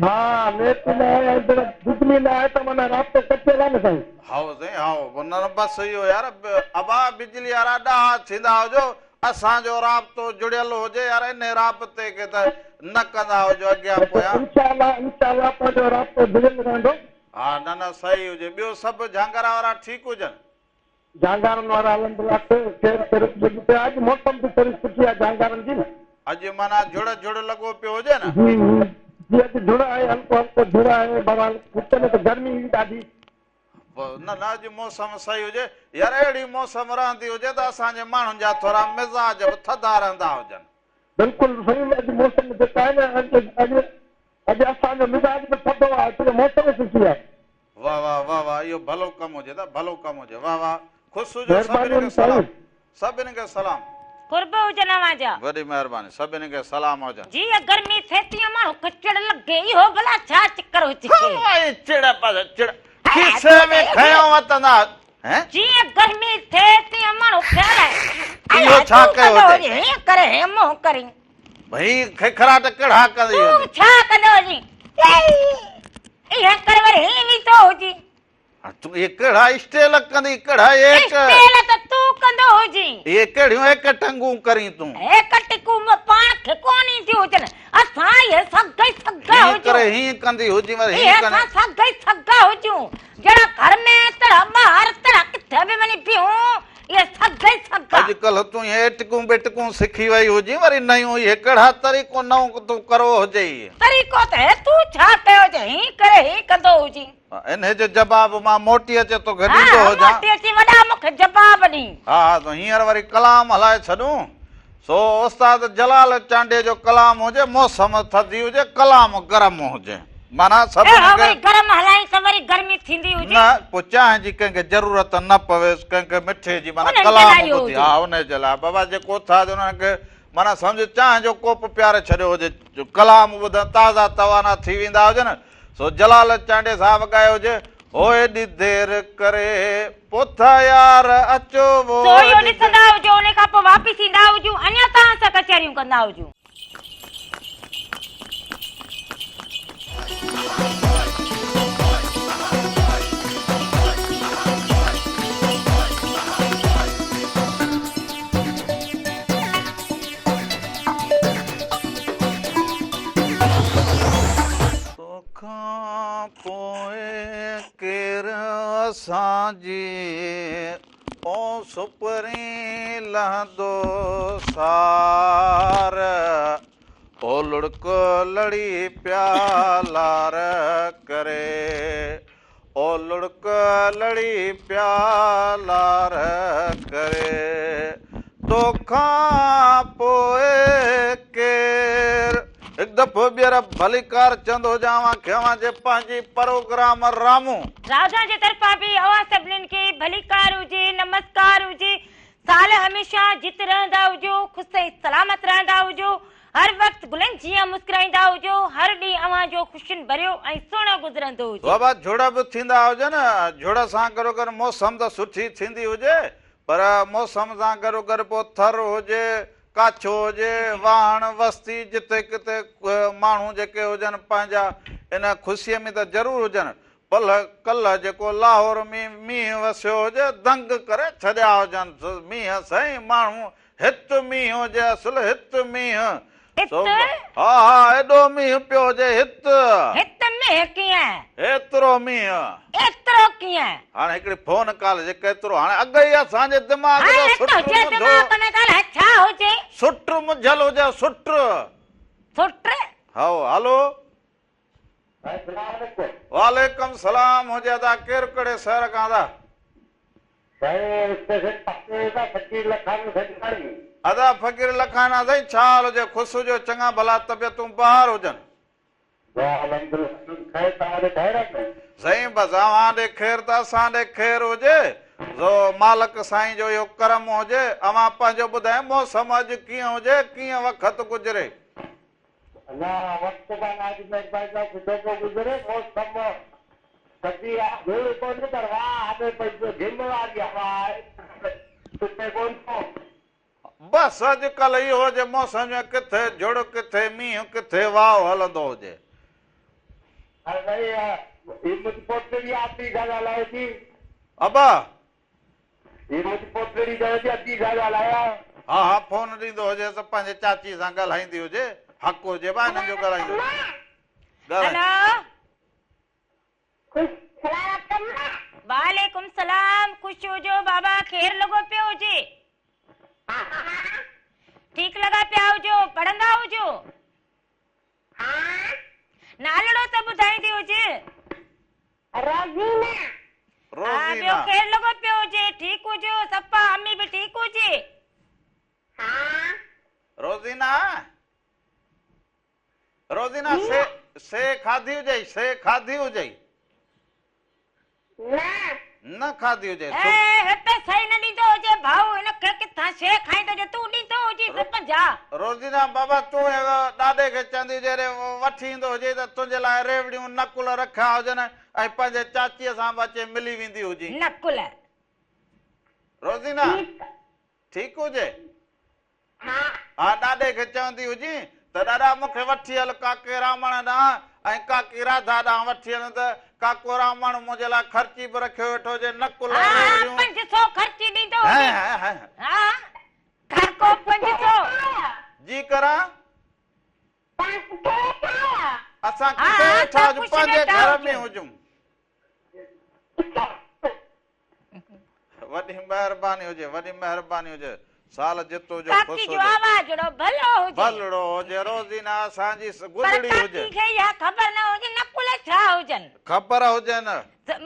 Speaker 3: ها نيٽ نه آهي ۽ بجلي نه آهي ته معنيٰ رابطو ڪٽيل آهي نه سائين.
Speaker 1: هائو سائين هائو نه بس اهو يار ابا بجلي وارا ڏاها ٿيندا هجو اسان جو رابطو جڙيل هجي يار انهي رابطي کي ته نه ڪندا هجو اڳيان پويان.
Speaker 3: انشاء الله انشاء الله توهان جو رابطو جڙيل رهندو.
Speaker 1: ها نه نه صحيح هجي ٻيو سڀ جهانگارا وارا ٺيڪ هجن.
Speaker 3: جهانگارن وارا الحمدلله خير خيريت لڳي پيا اڄ موسم به ٿوري سٺي آهي جهانگارن جي.
Speaker 1: اڄ معنيٰ جهڙ جهڙ لڳو پيو هجي نه.
Speaker 3: جي جي اڄ جهڙ آهي هلڪو هلڪو جهڙ آهي بهرحال وچ ۾ ته گرمي هئي ڏاڍي.
Speaker 1: نه نه اڄ موسم صحيح هجي يار اهڙي موسم رهندي هجي ته اسان جي ماڻهن جا ٿورا مزاج به ٿڌا رهندا هجن.
Speaker 3: بلڪل سائين اڄ موسم جيڪا آهي نه اڄ اڄ اڄ اسان جو مزاج به ٿڌو آهي ڇو جو موسم سٺي آهي.
Speaker 1: واه واه واه واه اهو ڀلو ڪم هجي ته ڀلو ڪم هجي واه واه خوش هجو سڀني کي سلام سڀني کي سلام.
Speaker 2: قرب هجن اوهان جا.
Speaker 1: وڏي مهرباني سڀني کي سلام هجن.
Speaker 2: جيئن گرمي ٿئي تيئن ماڻهو کي چڙ لڳي اهو ڀلا ڇا چڪر هجي.
Speaker 1: هوائي چڙ بس چڙ کيسي ۾ کنيو وتندا هين.
Speaker 2: جيئن گرمي ٿئي تيئن ماڻهو کي الائي
Speaker 1: اهو ڇا ڪيو هجي.
Speaker 2: هيئن ڪري هيئن منهن ڪرين.
Speaker 1: ڀئي ککراٽ ڪهڙا ڪندي
Speaker 2: هجي. تون ڇا ڪندو هجين. ايئن ڪري وري هيئن ويندو هجين.
Speaker 1: تون اهي ڪهڙا اسٽيل ڪندي ڪهڙا ايڪ.
Speaker 2: اسٽيل ته تون ڪندو هجين.
Speaker 1: اهي ڪهڙيون ايڪ ٽنگون ڪرين تون.
Speaker 2: ايڪ ٽنگون پاڻ کي ڪونه اينديون هجن. اسان اهي سگهه ئي سگهه
Speaker 1: هيئن
Speaker 2: هجون.
Speaker 1: ڪري هيئن ڪندي هجين وري
Speaker 2: اهي
Speaker 1: هيئن ڪندي.
Speaker 2: اسان سگهه ئي سگهه هجون. جهڙا گهر ۾ تهڙا ٻاهر تهڙا ڪٿي به وڃي بيهون اهي سگهه ئي سگهه.
Speaker 1: اڄڪلهه تون اهي اٽڪون ٻٽڪون سکي وئي هجين وري نيون اهي ڪهڙا طريقو نئون تون ڪرو هجئي.
Speaker 2: طريقو ته هي تون ڇا ڪيو هجي هيئن ڪري هيئن ڪندو هجين.
Speaker 1: انهيء جو جواب مان موٽي اچي توکي ڏيندو
Speaker 2: ها
Speaker 1: هجان.
Speaker 2: موٽي اچي وڏا مون کي جواب ڏين.
Speaker 1: ها ها تون هينئر وري ڪلام هلائي ڇڏون. سو استاد جلال چانڊيي جو ڪلام هجي، موسم ٿڌي هجي، ڪلام گرم هجي. معنيٰ سڀني
Speaker 2: اهو
Speaker 1: کي.
Speaker 2: وري گرم هلائين ته وري گرمي ٿيندي هجي.
Speaker 1: نه پوء چانهه جي ڪنهن کي ضرورت نه پويس، ڪنهن کي مٺي جي معنيٰ
Speaker 2: انهن جي
Speaker 1: ڪلام
Speaker 2: لاء اهو
Speaker 1: ٻڌي.
Speaker 2: هجي.
Speaker 1: ها انهي جي لاء بابا جيڪو اٿا انهن کي معنيٰ سمجهه چانهه جو ڪوپ پياري ڇڏيو هجي، ڪلام ٻڌن تازا توانا ٿي ويندا هجن. سو جلال چانڊيي صاحب ڳايو هجي، هو ايڏي دير ڪري پوٿا يار اچو وو
Speaker 2: سو اهو
Speaker 1: ايڏي دير.
Speaker 2: ڏسندا هجو ان کان پوء واپس ايندا هجون اڃا توهان سان ڪچهريون ڪندا هجون.
Speaker 1: توکان پوء ڪير اسان جي او سپرين لهندو سار او لڙڪ لڙي پيا لار ڪري او لڙڪ لڙي پيا لار ڪري توکان پوء ڪير. هڪ دفعو ٻيهر ڀليڪار چوندو هجان اوهان کي اوهان جي پنهنجي پروگرام رامون.
Speaker 2: راجا جي طرفان به اوهان سڀنين کي ڀليڪار هجي نمسڪار هجي سال هميشه جت رهندا هجو خوش ۽ سلامت رهندا هجو هر وقت گلن جيان مسڪرائيندا هجو، هر ڏينهن اوهان جو خوشين ڀريو ۽ سهڻو گذرندو هجي.
Speaker 1: بابا جھڙ به ٿيندا هجن، جھڙ سان گڏوگڏ موسم ته سٺي ٿيندي هجي پر موسم سان گڏوگڏ پوء ٿر هجي، ڪاڇو هجي، واهڻ، وستي جتي ڪٿي ماڻهو جيڪي هجن پنهنجا ان خوشيء ۾ ته ضرور هجن. پلهه ڪلهه جيڪو لاهور ۾ مينهن وسيو هجي دنگ ڪري ڇڏيا هجن مينهن سائين ماڻهو هت مينهن هجي اصل هت مينهن
Speaker 2: هت؟
Speaker 1: سو ها ها ايڏو مينهن پيو هجي هت.
Speaker 2: هت مينهن ڪيئن؟
Speaker 1: ايترو مينهن.
Speaker 2: ايترو ڪيئن؟
Speaker 1: هاڻي هڪڙي فون ڪال جي ڪيترو هاڻي اڳ ئي اسان جي دماغ جو
Speaker 2: هاڻي
Speaker 1: سٽ
Speaker 2: تنهنجي
Speaker 1: منجهو.
Speaker 2: دماغ ۾ ڳالهه ڇا هجي؟
Speaker 1: سٽ منجهيل هجي سٽ.
Speaker 2: سٽ؟
Speaker 1: هائو هلو. وعليڪم سلام هجي ادا ڪير ڪهڙي شهر کان ادا. ادا فقير لکانا سائين ڇا حال هجي خوش هجو چڱا ڀلا طبيعتون بهار هجن. سائين بس اوهان ڏي خير ته اسان ڏي خير هجي سو مالڪ سائين جو اهو ڪرم هجي اوهان پنهنجو ٻڌايو موسم اڄ ڪيئن هجي ڪيئن وقت گذري.
Speaker 3: اڃا وقت به الله جي مهرباني سان سٺو پيو گذري. موسم ٿڌي آ، ڌوڙ ڪونهي پر واء هلي پئي جو گهم واري هوا آهي، سڪي ڪونه ٿو.
Speaker 1: بس اڄ ڪلهه اهو هجي موسم جيئن ڪٿي جهڙ ڪٿي مينهن ڪٿي واء هلندو هجي.
Speaker 3: ها سائين هي منهنجي پوٽڙي آپي سان ڳالهائي ٿي.
Speaker 1: ابا.
Speaker 3: هي منهنجي پوٽڙي چوي ٿي ادي سان ڳالهايان.
Speaker 1: ها ها فون ڏيندو هجيس ته پنهنجي چاچي سان ڳالهائيندي هجي حق هجي ڀا هنن جو ڳالهائيندو هجي. ڳالهائي.
Speaker 2: هلو.
Speaker 4: خوش سلامت اما.
Speaker 2: وعليڪم سلام خوش هجو بابا خير لڳو پيو هجي.
Speaker 4: ها.
Speaker 2: ٺيڪ لڳا پيا هجو پڙهندا هجو.
Speaker 4: ها.
Speaker 2: نالڙو ته ٻڌائيندي هج.
Speaker 4: روزينا.
Speaker 2: ها ٻيو خير لڳو پيو هجي ٺيڪ هجو صفا امي به ٺيڪ هجي.
Speaker 4: ها.
Speaker 1: روزينا روزينا سي سي کاڌي هجئي سي کاڌي هجئي.
Speaker 4: نه.
Speaker 1: نه کاڌي هجئي.
Speaker 2: اي هي پئسا ئي نه ڏيندو هجي ڀائو هن کي ڪٿان شي کائيندو هجي تون ڏيندو هجيس 50.
Speaker 1: روزينا بابا تون ڏاڏي کي چوندي هجي ري وٺي ايندو هجي ته تنهنجي لاء ريوڙيون نقل رکيا هجن ۽ پنهنجي چاچيء سان به اچي ملي ويندي هجين.
Speaker 2: نقل.
Speaker 1: روزينا ٺيڪ هجي.
Speaker 4: ها.
Speaker 1: ها ڏاڏي کي چوندي هجين ته ڏاڏا مون کي وٺي هل ڪاڪي رامڻ ڏانهن ۽ ڪاڪي راڌا ڏانهن وٺي هل ته ڪاڪو رامڻ منهنجي لاء خرچي به رکيو ويٺو هجي نقل
Speaker 2: ها ها
Speaker 1: ريوڙيون.
Speaker 2: 500 خرچي ڏيندو هجي.
Speaker 1: هين هين.
Speaker 2: ها ڪاڪو 500.
Speaker 1: جي ڪران.
Speaker 4: توهان ڪٿي ويٺا آهيو؟
Speaker 1: اسان
Speaker 2: ها
Speaker 1: ڪٿي
Speaker 2: ها
Speaker 1: ويٺا
Speaker 2: اسان
Speaker 1: هجون
Speaker 2: خوش
Speaker 1: پنهنجي
Speaker 2: ويٺا
Speaker 1: گهر ۾
Speaker 2: هجون.
Speaker 1: هجون. وڏي مهرباني هجي وڏي مهرباني هجي سال جتو جو خوش
Speaker 2: ڪاڪي جو
Speaker 1: هجي.
Speaker 2: آواز جهڙو ڀلو هجي.
Speaker 1: ڀلڙو هجي روزينا اسان جي
Speaker 2: پر
Speaker 1: گدڙي
Speaker 2: ڪاڪي
Speaker 1: هجي.
Speaker 2: کي اها خبر نه هجي نقل ڇا هجن.
Speaker 1: خبر هجي نه.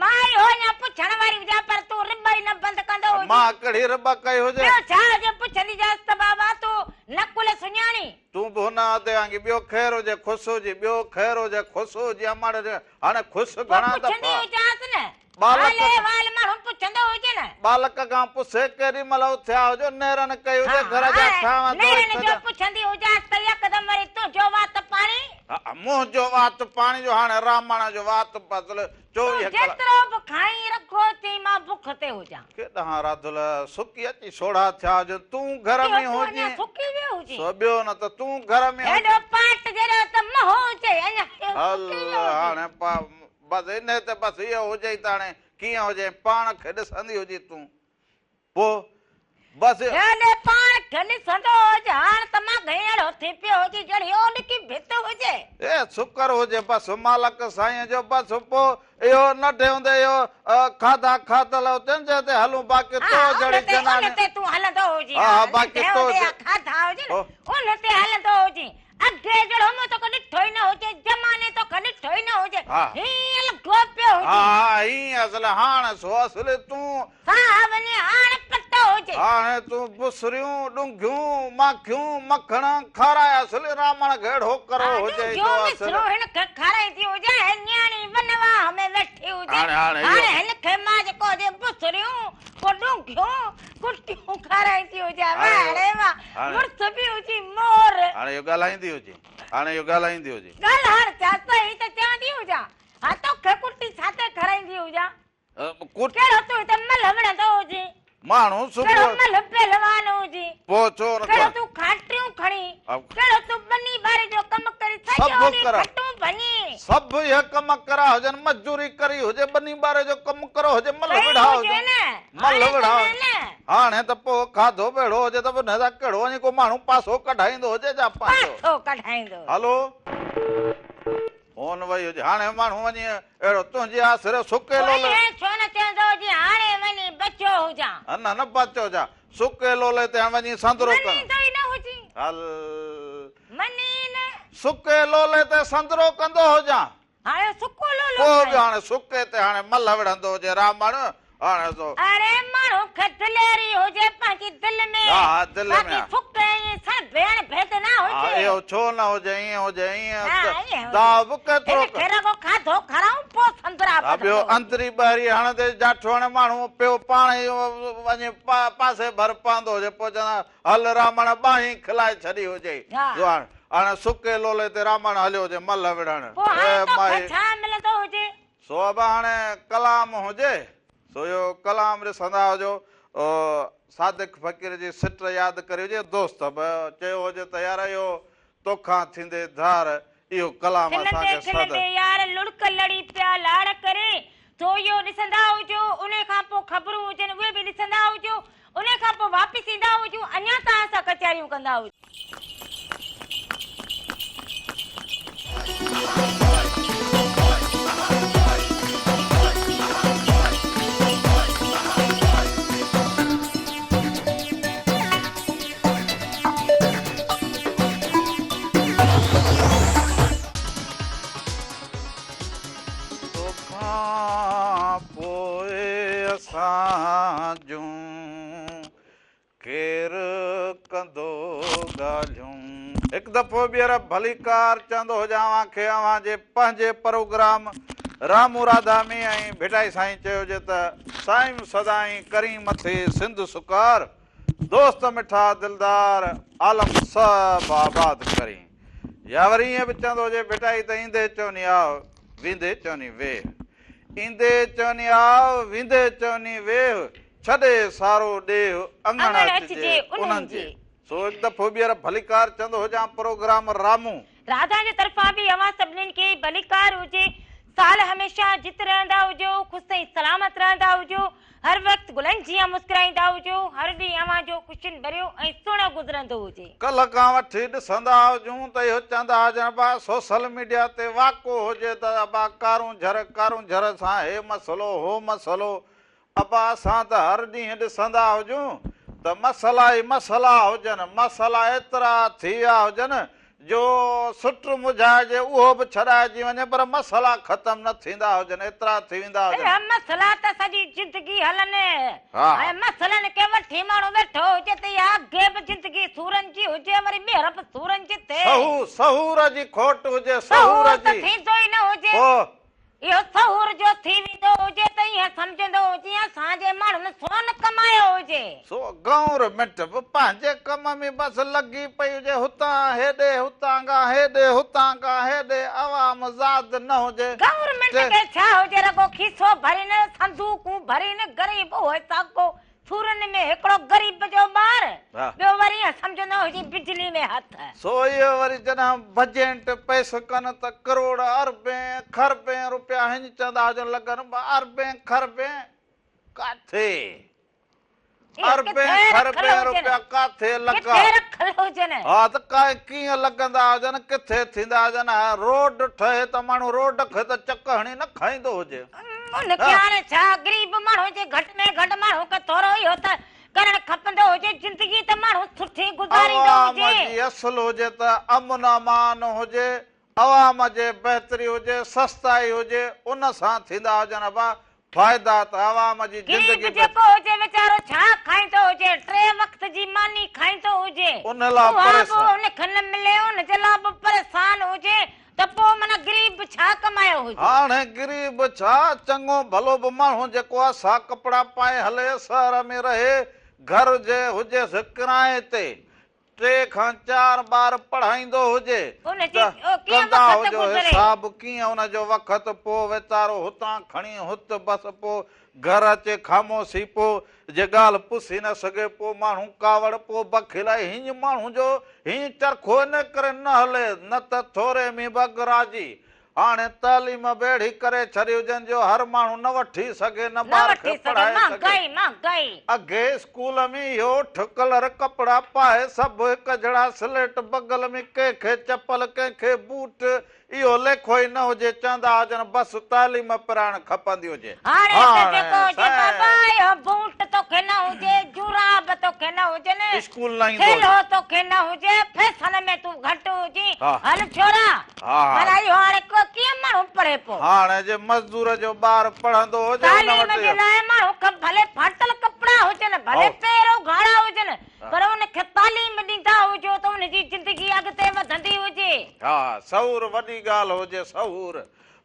Speaker 2: مان اهو اڃا پڇڻ واري هجان پر تون رٻ ئي نه بند ڪندو هجين.
Speaker 1: مان ڪهڙي رٻ ڪئي هجي.
Speaker 2: ٻيو ڇا هجي پڇندي جاس ته بابا تون نقل سڃاڻين.
Speaker 1: تون به هن ادي وانگي ٻيو خير هجي خوش هجي ٻيو خير هجي خوش هجي امڙ هاڻي خوش
Speaker 2: پوء
Speaker 1: گهڻا
Speaker 2: پڇندي
Speaker 1: دفعا.
Speaker 2: هجانس نه.
Speaker 1: ٻالڪ
Speaker 2: حال احوال ماڻهو پڇندو هجي نه.
Speaker 1: ٻالڪ کان پڇي ڪيڏي مهل اٿيا هجو نيرن ڪئي هجي گهر جا
Speaker 2: ها
Speaker 1: ٿانو ڌوئي
Speaker 2: نيرن جو
Speaker 1: ڇڏيا.
Speaker 2: پڇندي هجانس ته يڪدم وري تنهنجو وات پاڻي.
Speaker 1: ها منهنجو وات پاڻي جو هاڻي رامڻ جو وات بدل 24
Speaker 2: تون
Speaker 1: ڪلاڪ.
Speaker 2: جيترو به کائين رکو چئين مان بک تي هجان.
Speaker 1: ڪيڏانهن راڌل سڪي اچي سوڙها ٿيا هجن تون گهر
Speaker 2: اهو
Speaker 1: ۾
Speaker 2: تون اڃا
Speaker 1: هجين.
Speaker 2: سڪي ويو هجين.
Speaker 1: سو ٻيو نه ته تون گهر ۾ هجين.
Speaker 2: هيڏو پاٽ جيڏو ته منهن هجي اڃا سڪي
Speaker 1: هل
Speaker 2: ويو هجين.
Speaker 1: هاڻي بس انهي تي بس اهو هجئي ته هاڻي ڪيئن هجين پاڻ کي ڏسندي هجين تون پوء بس.
Speaker 2: جڏهن پاڻ کي ڏسندو هجي هاڻ ته مان گهيڙو ٿي پيو هجي جهڙي اوڏڪي ڀت هجي.
Speaker 1: اي شڪر هجي بس مالڪ سائين جو بس پوء اهو ننڍي هوندي اهو کاڌا کاڌل هجن جنهن تي هلون باقي تو
Speaker 2: ها
Speaker 1: جهڙي
Speaker 2: ان تي ان
Speaker 1: جناني
Speaker 2: تي تون هلندو هجين
Speaker 1: ها
Speaker 2: ها
Speaker 1: ها باقي
Speaker 2: ننڍي
Speaker 1: تو
Speaker 2: هوندي اها کاڌا هجن ان تي هلندو هجين. اڳي جهڙو مون توکي ڏٺو ئي نه هجي، زماني توکي ڏٺو ئي نه هجي، هيئن لڳو پيو هجين.
Speaker 1: ها ها هيئن اصل هاڻ سو اصل تون.
Speaker 2: ساهه وڃي هاڻ پٽو هجي.
Speaker 1: هاڻي تون بصريون، ڏونگهيون، ماکيون، مکڻ کارائي اصل رامڻ کي اهڙو ڪرو
Speaker 2: ها
Speaker 1: هجئي جو
Speaker 2: ڏونگهيون
Speaker 1: اصل.
Speaker 2: مصريون هن کي کارائيندي هجي ۽ نياڻي ونواهه ۾ ويٺي هجي.
Speaker 1: هاڻي هاڻي
Speaker 2: هاڻي هن کي مان جيڪو هجي بصريون، ڪو ڏونگهيون، ڪٽيون کارائيندي هجان واهه ڙي واهه مڙس به هجي مور.
Speaker 1: هاڻي اهو ڳالهائيندي هجي هاڻي اهو ڳالهائيندي هجي.
Speaker 2: ڳالهائڻ ڇا صحيح ته چوندي هجان ها توکي ڪٽي ڇا تي کارائيندي هجان. ڪهڙو تون هتي ملهه وڙهندو هجين.
Speaker 1: ماڻهو صبح.
Speaker 2: ڪهڙو ملهه پهلوان هجين.
Speaker 1: پوء ڇو نه
Speaker 2: ڪهڙو تون کاٽريون کڻين. ڪهڙو تون ٻني ٻاري جو ڪم ڪرين سڄو ڏينهن کٽون ڀڃين.
Speaker 1: سڀ اهي ڪم ڪرا هجن مزدوري ڪري هجي ٻني ٻاري جو ڪم ڪرو هجي ملهه وڙها هجن. ملهه وڙها هاڻي ته پوء کاڌو به اهڙو هجي ته به نه ڪهڙو وڃي ڪو ماڻهو پاسو ڪڍائيندو هجي جا پنهنجو.
Speaker 2: پاسو ڪڍائيندو.
Speaker 1: هلو فون وئي هجي هاڻي ماڻهو وڃي اهڙو تنهنجي آسري سڪي لولي.
Speaker 2: پوء ائين ڇو نه چوندو هجين هاڻي وڃي بچيو هجان.
Speaker 1: نه نه بچيو هجان سڪي لولي تي هاڻي وڃي سندرو ڪندو.
Speaker 2: مڃيندو ئي نه هجين.
Speaker 1: هل.
Speaker 2: مڃي ئي نه.
Speaker 1: سڪي لولي تي سندرو ڪندو هجان.
Speaker 2: هاڻي سڪو لولو
Speaker 1: پوء به
Speaker 2: کائي.
Speaker 1: هاڻي سڪي تي هاڻي ملهه وڙهندو هجي رامڻ هاڻي سو.
Speaker 2: اڙي ماڻهو کي دليري هجي پنهنجي دل ۾.
Speaker 1: ها ها دل ۾
Speaker 2: باقي
Speaker 1: ها.
Speaker 2: سڪ ۽ سڻڀ اڻ ڀيد نه
Speaker 1: ها
Speaker 2: هجي.
Speaker 1: اهو ڇو نه هجي ائين هجي ائين
Speaker 2: ها ائين هجي.
Speaker 1: داء به ڪيترو
Speaker 2: هن کي رڳو کاڌو کارائون پوء سندرا
Speaker 1: ها ٻيو
Speaker 2: ٻڌندو هجي.
Speaker 1: اندري ٻاهري هڻندي جاٺو هاڻي ماڻهو پيو پاڻ ئي وڃي پاسي ڀر پوندو هجي پوء چوندا هل رامڻ ٻانهين کلائي ڇڏي هجي
Speaker 2: ها.
Speaker 1: جو هاڻ هاڻي سڪي لولي تي رامڻ هليو هجي ملهه وڙهڻ.
Speaker 2: پوء هاڻي
Speaker 1: اي
Speaker 2: توکي
Speaker 1: مائي.
Speaker 2: ڇا ملندو هجي؟
Speaker 1: سو ابا هاڻي ڪلام هجي سو اهو ڪلام ڏسندا هجو صادق فقير جي سٽ ياد ڪري هجي دوست به چيو هجي ته يار اهو توکان ٿيندي ڌار اهو ڪلام اسان
Speaker 2: کلندي
Speaker 1: کي سد.
Speaker 2: کلندي يار لڙڪ لڙي پيا لاڙ ڪري سو اهو ڏسندا هجو انهي کان پوء خبرون هجن اهي به ڏسندا هجو انهي کان پوء واپس ايندا هجون اڃا توهان سان ڪچهريون ڪندا هجون.
Speaker 1: ڪير ڪندو ڳالهيون. هڪ دفعو ٻيهر ڀليڪار چوندو هجان اوهان کي اوهان جي پنهنجي پروگرام رامون راڌا ۾ ۽ ڀٽائي سائين چيو هجي ته سائين سدائين ڪرين مٿي سنڌ سڪار دوست مٺا دلدار عالم سڀ آباد ڪرين يا وري ائين به چوندو هجي ڀٽائي ته ايندي چوني آء ويندي چوني ويهه ايندي چوني آء ويندي چوني ويهه ڇڏي سارو ڏيهه اڱڻ اچجي انهن جي. سو هڪ دفعو ٻيهر ڀليڪار چوندو هجان پروگرام رامون.
Speaker 2: راڌا جي طرفان به اوهان سڀنين کي ڀليڪار هجي. سال هميشه جت رهندا هجو، خوش ۽ سلامت رهندا هجو، هر وقت گلن جيان مسڪرائيندا هجو، هر ڏينهن اوهان جو خوشين ڀريو ۽ سهڻو گذرندو هجي.
Speaker 1: ڪلهه کان وٺي ڏسندا هجون ته اهو چوندا هجن ابا سوشل ميڊيا تي واڪو هجي ته ابا ڪارونجهر ڪارونجهر سان هي مسئلو هو مسئلو ابا اسان ته هر ڏينهن ڏسندا هجون ته مسئلا ئي مسئلا هجن، مسئلا ايترا ٿي ويا هجن جو سٽ مجهائجي اهو به ڇڏائجي وڃي پر مسئلا ختم نه ٿيندا هجن ايترا ٿي ويندا هجن.
Speaker 2: اهي مسئلا ته سڄي زندگي هلن ۽ مسئلن کي وٺي ماڻهو ويٺو هجي ته اها اڳي به زندگي سورن جي هجي وري ٻيهر به سورن جي ٿئي.
Speaker 1: سحور جي کوٽ هجي سحور
Speaker 2: ته
Speaker 1: جي.
Speaker 2: ٿيندو ئي نه هجي.
Speaker 1: پوء
Speaker 2: اهو سحور جو ٿي ويندو هجي ته ائين سمجهندو هجي اسان جي ماڻهن سون ڪمايو هجي.
Speaker 1: سو گورنمينٽ به پنهنجي ڪم ۾ بس لڳي پئي هجي هتان هيڏي هتان کان هيڏي هتان کان هيڏي عوام زاد نه هجي.
Speaker 2: گورنمينٽ کي ڇا هجي رڳو کيسو ڀرين صندوقون ڀرين غريب اهو ساڳو سورن ۾ هڪڙو غريب جو ٻار، ٻيو وري ائين سمجهندو هجي بجلي ۾ هٿ.
Speaker 1: سو اهو وري جڏهن بجيٽ پيش ڪن ته ڪروڙ اربين کربين روپيا هڃ چوندا هجن لڳن به اربين کربين ڪاٿي؟ اربين کربين روپيا ڪاٿي لڳا؟ ها ته ڪيئن لڳندا هجن ڪٿي ٿيندا هجن ها روڊ ٺهي ته ماڻهو روڊ کي ته چڪ هڻي نه کائيندو هجي.
Speaker 2: ان کي هاڻي ڇا غريب ماڻهو جي گهٽ ۾ گهٽ ماڻهو کي ٿورو اهو ته ڪرڻ کپندو هجي زندگي ته ماڻهو سٺي گذاريندو
Speaker 1: عوام
Speaker 2: هجي.
Speaker 1: جي اصل هجي ته امن امان هجي عوام جي بهتري هجي سستائي هجي ان سان ٿيندا هجن ابا فائدا ته عوام جي
Speaker 2: غريب
Speaker 1: زندگي
Speaker 2: جيڪو هجي ويچارو ڇا کائيندو هجي ٽي وقت جي ماني کائيندو هجي
Speaker 1: ان لا
Speaker 2: اها به
Speaker 1: پريشان.
Speaker 2: ان کي نه ملي ان جي لا به پريشان هجي ته پوء معنيٰ غريب ڇا ڪمايو هجي.
Speaker 1: هاڻي غريب ڇا، چڱو ڀلو به ماڻهو جيڪو آ سا ڪپڙا پائي هلي، شهر ۾ رهي، گهر جي هجيس ڪرائي تي، ٽي کان چار ٻار پڙهائيندو هجي
Speaker 2: ان جي
Speaker 1: ته
Speaker 2: ڪيئن
Speaker 1: ڪندا
Speaker 2: وقت
Speaker 1: هجو
Speaker 2: گذري.
Speaker 1: حساب ڪيئن ان جو وقت پوء ويچارو هتان کڻي هت بس پوء گهر اچي خاموشي پو جي ڳالهه پسي نه سگهي پو ماڻهو ڪاوڙ پو بخيل آهي هينئن ماڻهو جو هينئن چرخو ان ڪري نه هلي نه ته ٿوري ۾ به اڳ راضي هاڻي تعليم به اهڙي ڪري ڇڏي هجن جو هر ماڻهو نه وٺي سگهي نه
Speaker 2: نه
Speaker 1: ٻار کي
Speaker 2: وٺي سگهي
Speaker 1: پڙهائي سگهي.
Speaker 2: مهانگائي مهانگائي.
Speaker 1: اڳي اسڪول ۾ اهو اٺ ڪلر ڪپڙا پائي سڀ هڪ جهڙا سليٽ بغل ۾ ڪنهن کي چپل ڪنهن کي بوٽ اهو ليکو ئي نه هجي، چوندا هجن بس تعليم پرائڻ کپندي هجي.
Speaker 2: هاڻي ته جيڪو هجي
Speaker 1: سائين.
Speaker 2: بابا اهو بوٽ توکي نه هجي، جوراب توکي نه هجن،
Speaker 1: اسڪول نه ايندو هجي.
Speaker 2: ٿيلهو توکي نه هجي، فيشن ۾ تون گهٽ هجين،
Speaker 1: ها.
Speaker 2: هل ڇورا.
Speaker 1: ها.
Speaker 2: معنيٰ اهو هاڻي ڪيئن ماڻهو پڙهي پو.
Speaker 1: هاڻي جي مزدور جو ٻار پڙهندو هجي ان
Speaker 2: تعليم
Speaker 1: وٽ
Speaker 2: جي
Speaker 1: اهو.
Speaker 2: لاء ماڻهو کي ڀلي ڦاٽل ڪپڙا هجن، ڀلي
Speaker 1: هائو.
Speaker 2: پير اگهاڙا هجن، پر ان کي تعليم ڏيندا هجو ته ان جي زندگي اڳتي وڌندي هجي.
Speaker 1: ها سحور وڏي ڳالهه هجي سحور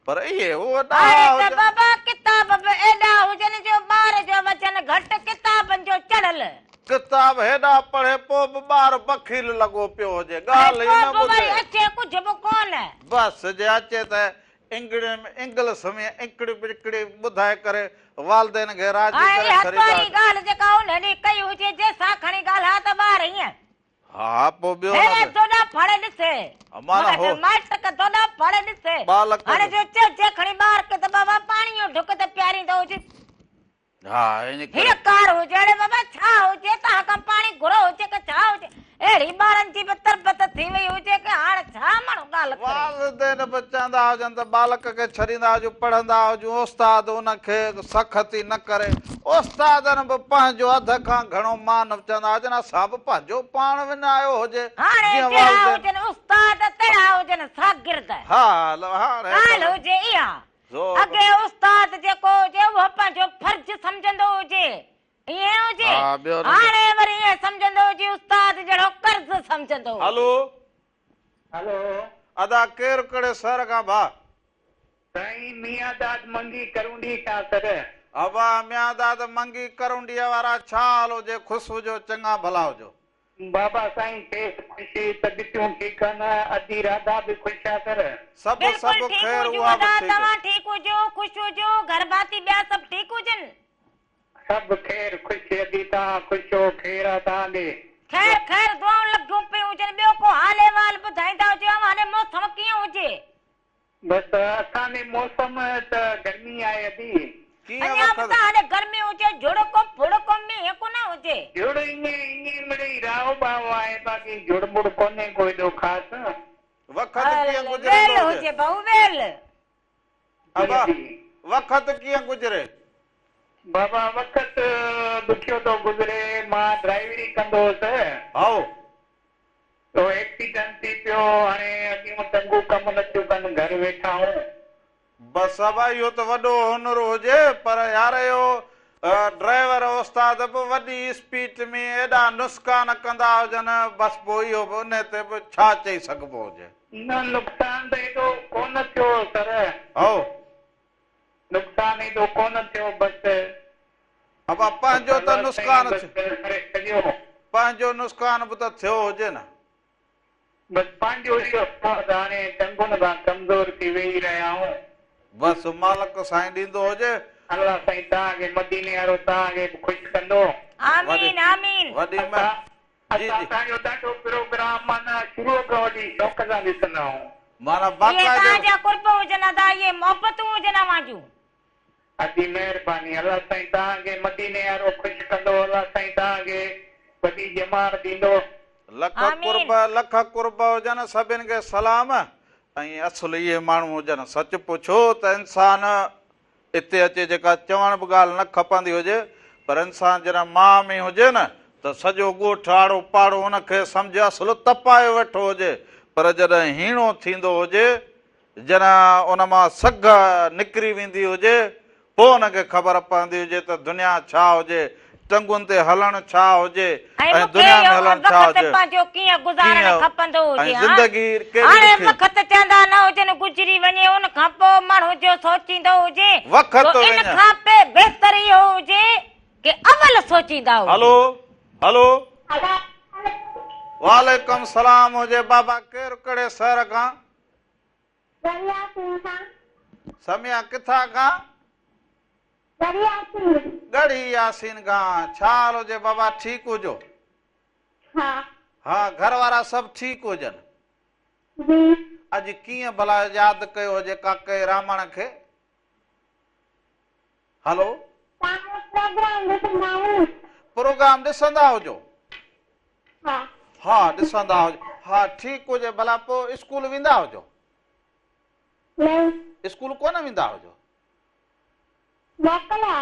Speaker 1: پر اهي هو ڏاها
Speaker 2: هاڻي ته
Speaker 1: هجن.
Speaker 2: بابا ڪتاب به ايڏا هجن جو ٻار جو وزن گهٽ ڪتابن جو چڙهيل.
Speaker 1: ڪتاب هيڏا پڙهي پوء به ٻار بخيل لڳو پيو هجي
Speaker 2: ۽
Speaker 1: ڳالهه ئي
Speaker 2: پوء
Speaker 1: نه
Speaker 2: به وري
Speaker 1: ٻڌي.
Speaker 2: اچي ڪجهه به ڪونه.
Speaker 1: بس جي اچي ته انگڙين ۾ انگلس ۾ انڪڙي ٻڙڪڙي ٻڌائي ڪري والدين کي راضي
Speaker 2: ۽
Speaker 1: ڪري
Speaker 2: اها
Speaker 1: ڇڏيندا
Speaker 2: توري
Speaker 1: هجن.
Speaker 2: ڳالهه جيڪا انهن ڏينهن ڪئي هجي جنهن سان کڻي ڳالهاء ته ٻار هيئن.
Speaker 1: ها پوء ٻيو نه
Speaker 2: هيڏي
Speaker 1: ته.
Speaker 2: دوڏا ڦاڙي ڏسي.
Speaker 1: معنيٰ هو.
Speaker 2: مائٽ کي دوڏا ڦاڙي ڏسي.
Speaker 1: ٻالڪ
Speaker 2: هاڻي جو چئجي کڻي ٻار کي ته بابا پاڻيء جو ڍڪ ته پياريندو هجي.
Speaker 1: ها ان ڪري.
Speaker 2: هيء ڪار هجي اڙي بابا ڇا هجي توهان کان پاڻي گهرو هجي ڪه ڇا هجي اهڙي ٻارن جي به تربيت ٿي وئي هجي ڪه هاڻ ڇا ماڻهو ڳالهه ڪري.
Speaker 1: والدين به چوندا هجن ته ٻالڪ کي ڇڏيندا هجون پڙهندا هجون استاد ان کي سختي نه ڪري استادن به پنهنجو اڌ کان گهڻو مان چوندا هجن اسان به پنهنجو پاڻ وڃايو هجي
Speaker 2: هاڻي
Speaker 1: جيئن
Speaker 2: جهڙا
Speaker 1: والدين.
Speaker 2: هجن استاد تهڙا هجن شاگرد.
Speaker 1: ها هاڻي
Speaker 2: ڳالهه هجي اها. اڳي استاد جيڪو هجي اهو پنهنجو فرض سمجهندو هجي ائين هجي
Speaker 1: ها ٻيو نه
Speaker 2: هاڻي وري ائين سمجهو. سمجهندو هجي.
Speaker 1: هلو.
Speaker 3: هلو.
Speaker 1: ادا ڪير ڪهڙي شهر کان ڀاء؟
Speaker 3: سائين ميان داد منگي ڪرونڊي کان سر.
Speaker 1: ابا ميان داد منگي ڪرونڊيء وارا ڇا حال هجي خوش هجو چڱا ڀلا هجو.
Speaker 3: بابا سائين کيس خوشي طبيعتون ٺيڪ آهن ادي راڌا به خوش آ سر.
Speaker 1: سڀ
Speaker 2: بلڪل
Speaker 1: سڀ
Speaker 2: ٺيڪ
Speaker 1: خير
Speaker 2: هجون
Speaker 1: اها به
Speaker 2: ادا
Speaker 1: ٺيڪ.
Speaker 2: توهان ٺيڪ هجو خوش هجو گهر ڀاتي ٻيا سڀ ٺيڪ هجن.
Speaker 3: سڀ خير خوش ادي توهان خوش هو خير آ توهان ڏي.
Speaker 2: خير خير دعائون لڳيون پيون هجن ٻيو ڪو حال احوال ٻڌائيندا هجو اوهان ڏي موسم ڪيئن هجي.
Speaker 3: بس اسان ڏي موسم ته گرمي آهي ادي.
Speaker 1: ڪيئن
Speaker 2: اڃا به
Speaker 1: وقت.
Speaker 2: توهان ڏي گرمي هجي جهڙ ڪو ڦڙ ڪو مينهن ڪونه هجي.
Speaker 3: جهڙ ائين ائين مڙئي راهو ٻاهو آهي باقي جهڙ ٻڙ ڪونهي ڪو ايڏو خاص.
Speaker 1: وقت ڪيئن
Speaker 2: هل
Speaker 1: گذرندو
Speaker 2: ويل
Speaker 1: هجي.
Speaker 2: هجي ڀائو ويل.
Speaker 3: جي
Speaker 1: ابا
Speaker 3: ادي.
Speaker 1: وقت ڪيئن گذري.
Speaker 3: بابا وقت ڏکيو ٿو گذري مان ڊرائيوري ڪندو هوس.
Speaker 1: هائو.
Speaker 3: تو ايڪسيڊنٽ ٿي پيو هاڻي اڳيون ٽنگون ڪم نٿيون ڪن گهر ويٺا آهون.
Speaker 1: بس ابا اهو ته وڏو هنر هجي پر يار اهو ڊرائيور استاد به وڏي اسپيڊ ۾ ايڏا نسڪان ڪندا هجن بس پوء اهو به انهي تي به ڇا چئي سگهبو هجي.
Speaker 3: نه نقصان ته ايڏو ڪونه ٿيو سر.
Speaker 1: هائو.
Speaker 3: نقصان ايڏو ڪونه ٿيو بس.
Speaker 1: ابا پنهنجو ته
Speaker 3: الله سائين
Speaker 1: نسڪان
Speaker 3: بس ڪري ڇڏيو.
Speaker 1: پنهنجو نسڪان به ته ٿيو هجي نه.
Speaker 3: بس پنهنجو اهو ٿيو ته هاڻي ٽنگن کان ڪمزور ٿي ويهي رهيا آهيون.
Speaker 1: بس مالڪ سائين ڏيندو هجي.
Speaker 3: الله سائين توهان کي مديني وارو توهان کي به خوش ڪندو.
Speaker 1: وڏي
Speaker 2: آمين آمين.
Speaker 1: وڏي م جي
Speaker 3: اسان
Speaker 1: جي.
Speaker 3: توهان جو ڏاڍو پروگرام معنيٰ شروع کان وٺي شوق سان ڏسندا آهيون.
Speaker 1: معنيٰ
Speaker 2: اهي
Speaker 1: باقاعدي.
Speaker 2: توهان جا قرب هجن ادا اهي محبتون هجن اوهان جون.
Speaker 3: ادي مهرباني الله سائين توهان کي مديني وارو خوش ڪندو الله سائين توهان کي وڏي ڄمار ڏيندو.
Speaker 1: لک
Speaker 2: آمين.
Speaker 1: قرب لک قرب هجن سڀن کي سلام ۽ اصل اهي ماڻهو هجن سچ پڇو ته انسان اتي اچي جيڪا چوڻ به ڳالهه نه کپندي هجي پر انسان جڏهن مان ۾ هجي نه ته سڄو ڳوٺ آڙو پاڙو ان کي سمجهه اصل تپايو ويٺو هجي پر جڏهن هيڻو ٿيندو هجي جڏهن ان مان سگهه نڪري ويندي هجي، پوء ان کي خبر پوندي هجي ته دنيا ڇا هجي، ٽنگن تي هلڻ ڇا هجي
Speaker 2: ۽
Speaker 1: ۽
Speaker 2: مون کي
Speaker 1: دنيا ۾
Speaker 2: اهو
Speaker 1: هلڻ ڇا
Speaker 2: وقت
Speaker 1: هجي،
Speaker 2: پنهنجو ڪيئن گذارڻ
Speaker 1: ڪيئن
Speaker 2: کپندو
Speaker 1: ۽
Speaker 2: هجي ها؟
Speaker 1: زندگي ڪيڏي
Speaker 2: هاڻي
Speaker 1: ڏکي.
Speaker 2: وقت چوندا نه هجن گذري وڃي ان کان پوء ماڻهو جو سوچيندو هجي
Speaker 1: وقت
Speaker 2: سو ان
Speaker 1: وڃي.
Speaker 2: کان پي بهتر اهو هجي ڪي اول سوچيندا هجو.
Speaker 1: هلو هلو. وعليڪم سلام هجي بابا ڪير ڪهڙي شهر کان؟
Speaker 4: ڳڙهي ياسين کان.
Speaker 1: سميع ڪٿان کان؟
Speaker 4: ڳڙهي ياسين.
Speaker 1: ڳڙهي ياسين کان. ڇا حال هجي بابا ٺيڪ هجو؟
Speaker 4: ها.
Speaker 1: ها گهر وارا سڀ ٺيڪ هجن؟
Speaker 4: جي.
Speaker 1: اڄ ڪيئن ڀلا ياد ڪيو هجي ڪاڪي رامڻ کي؟ هلو.
Speaker 4: توهان جو پروگرام ڏسندا آهيون.
Speaker 1: پروگرام ڏسندا هجو؟
Speaker 4: ها.
Speaker 1: ها ڏسندا هجو. ها ٺيڪ هجي ڀلا پوء اسڪول ويندا هجو؟
Speaker 4: نه.
Speaker 1: اسڪول ڪونه ويندا هجو؟
Speaker 4: موڪل آ.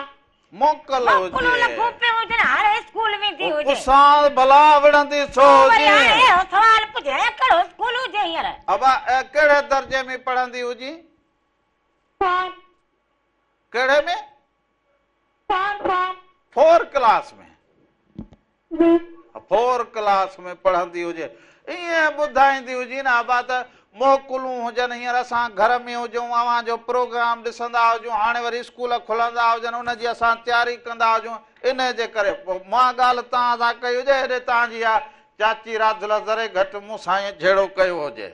Speaker 1: موڪل
Speaker 2: موڪلون
Speaker 1: هجي.
Speaker 2: لڳون پيون هجن هاڻي اسڪول ويندي هجي.
Speaker 1: پڇان ڀلا وڙهندي ڇو
Speaker 2: تون وري
Speaker 1: هجين؟
Speaker 2: هاڻي اهو سوال پڇين ڪهڙو اسڪول هجي هينئر؟
Speaker 1: ابا ڪهڙي درجي ۾ پڙهندي هجين؟
Speaker 4: فور.
Speaker 1: ڪهڙي ۾؟
Speaker 4: Four four.
Speaker 1: Four class ۾.
Speaker 4: جي.
Speaker 1: فور ڪلاس ۾ پڙهندي هجي. ائين ٻڌائيندي هجي نه ابا ته موڪلون هجن هينئر اسان گهر ۾ هجون اوهان جو پروگرام ڏسندا هجون هاڻي وري اسڪول کلندا هجن ان جي اسان تياري ڪندا هجون انهي جي ڪري پوء مان ڳالهه توهان سان ڪئي هجي هيڏي توهان جي اها چاچي راڌل ذري گهٽ مون سان ائين جهيڙو ڪيو هجي.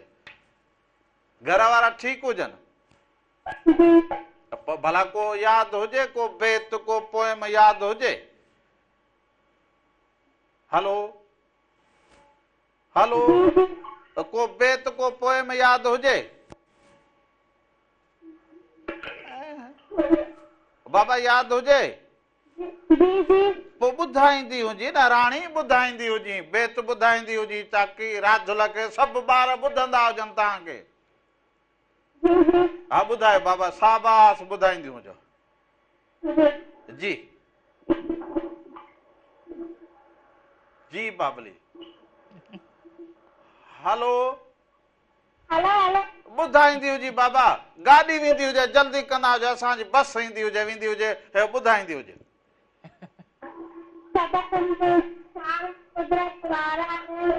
Speaker 1: گهر وارا ٺيڪ هجن؟
Speaker 4: جي.
Speaker 1: پوء ڀلا ڪو ياد هجي ڪو بيت ڪو پوئم ياد هجي؟ هلو هلو ڪو بيت ڪو پوئم ياد هجي؟ بابا ياد هجي؟
Speaker 4: جي جي.
Speaker 1: پوء ٻڌائيندي هجين نه راڻي ٻڌائيندي هجين بيت ٻڌائيندي هجين چاڪي راڌل کي سڀ ٻار ٻڌندا هجن توهان کي.
Speaker 4: جي جي.
Speaker 1: ها ٻڌايو بابا شاباس ٻڌائينديون هجو.
Speaker 4: جي.
Speaker 1: جي جي بابلي هلو.
Speaker 4: هلو هلو.
Speaker 1: ٻڌائيندي هجي بابا گاڏي ويندي هجي جلدي ڪندا هجو اسان جي بس ايندي هجي ويندي هجي هي ٻڌائيندي هجي.
Speaker 4: سڀ ڪنهن ساڻ قدرت وارا آهن.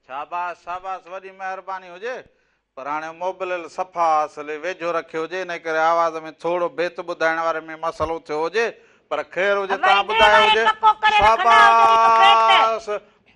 Speaker 1: شاباس شاباس وڏي مهرباني هجي پر هاڻي موبلل صفا اصل ويجهو رکيو هجي ان ڪري آواز ۾ ٿورو بيت ٻڌائڻ واري ۾ مسئلو ٿيو هجي پر خير هجي
Speaker 2: وري
Speaker 1: توهان
Speaker 2: ٻئي
Speaker 1: ٻڌايو
Speaker 2: واري
Speaker 1: هجي
Speaker 2: پڪو ڪري رکندا هجو هڪ بيت.
Speaker 1: شاباس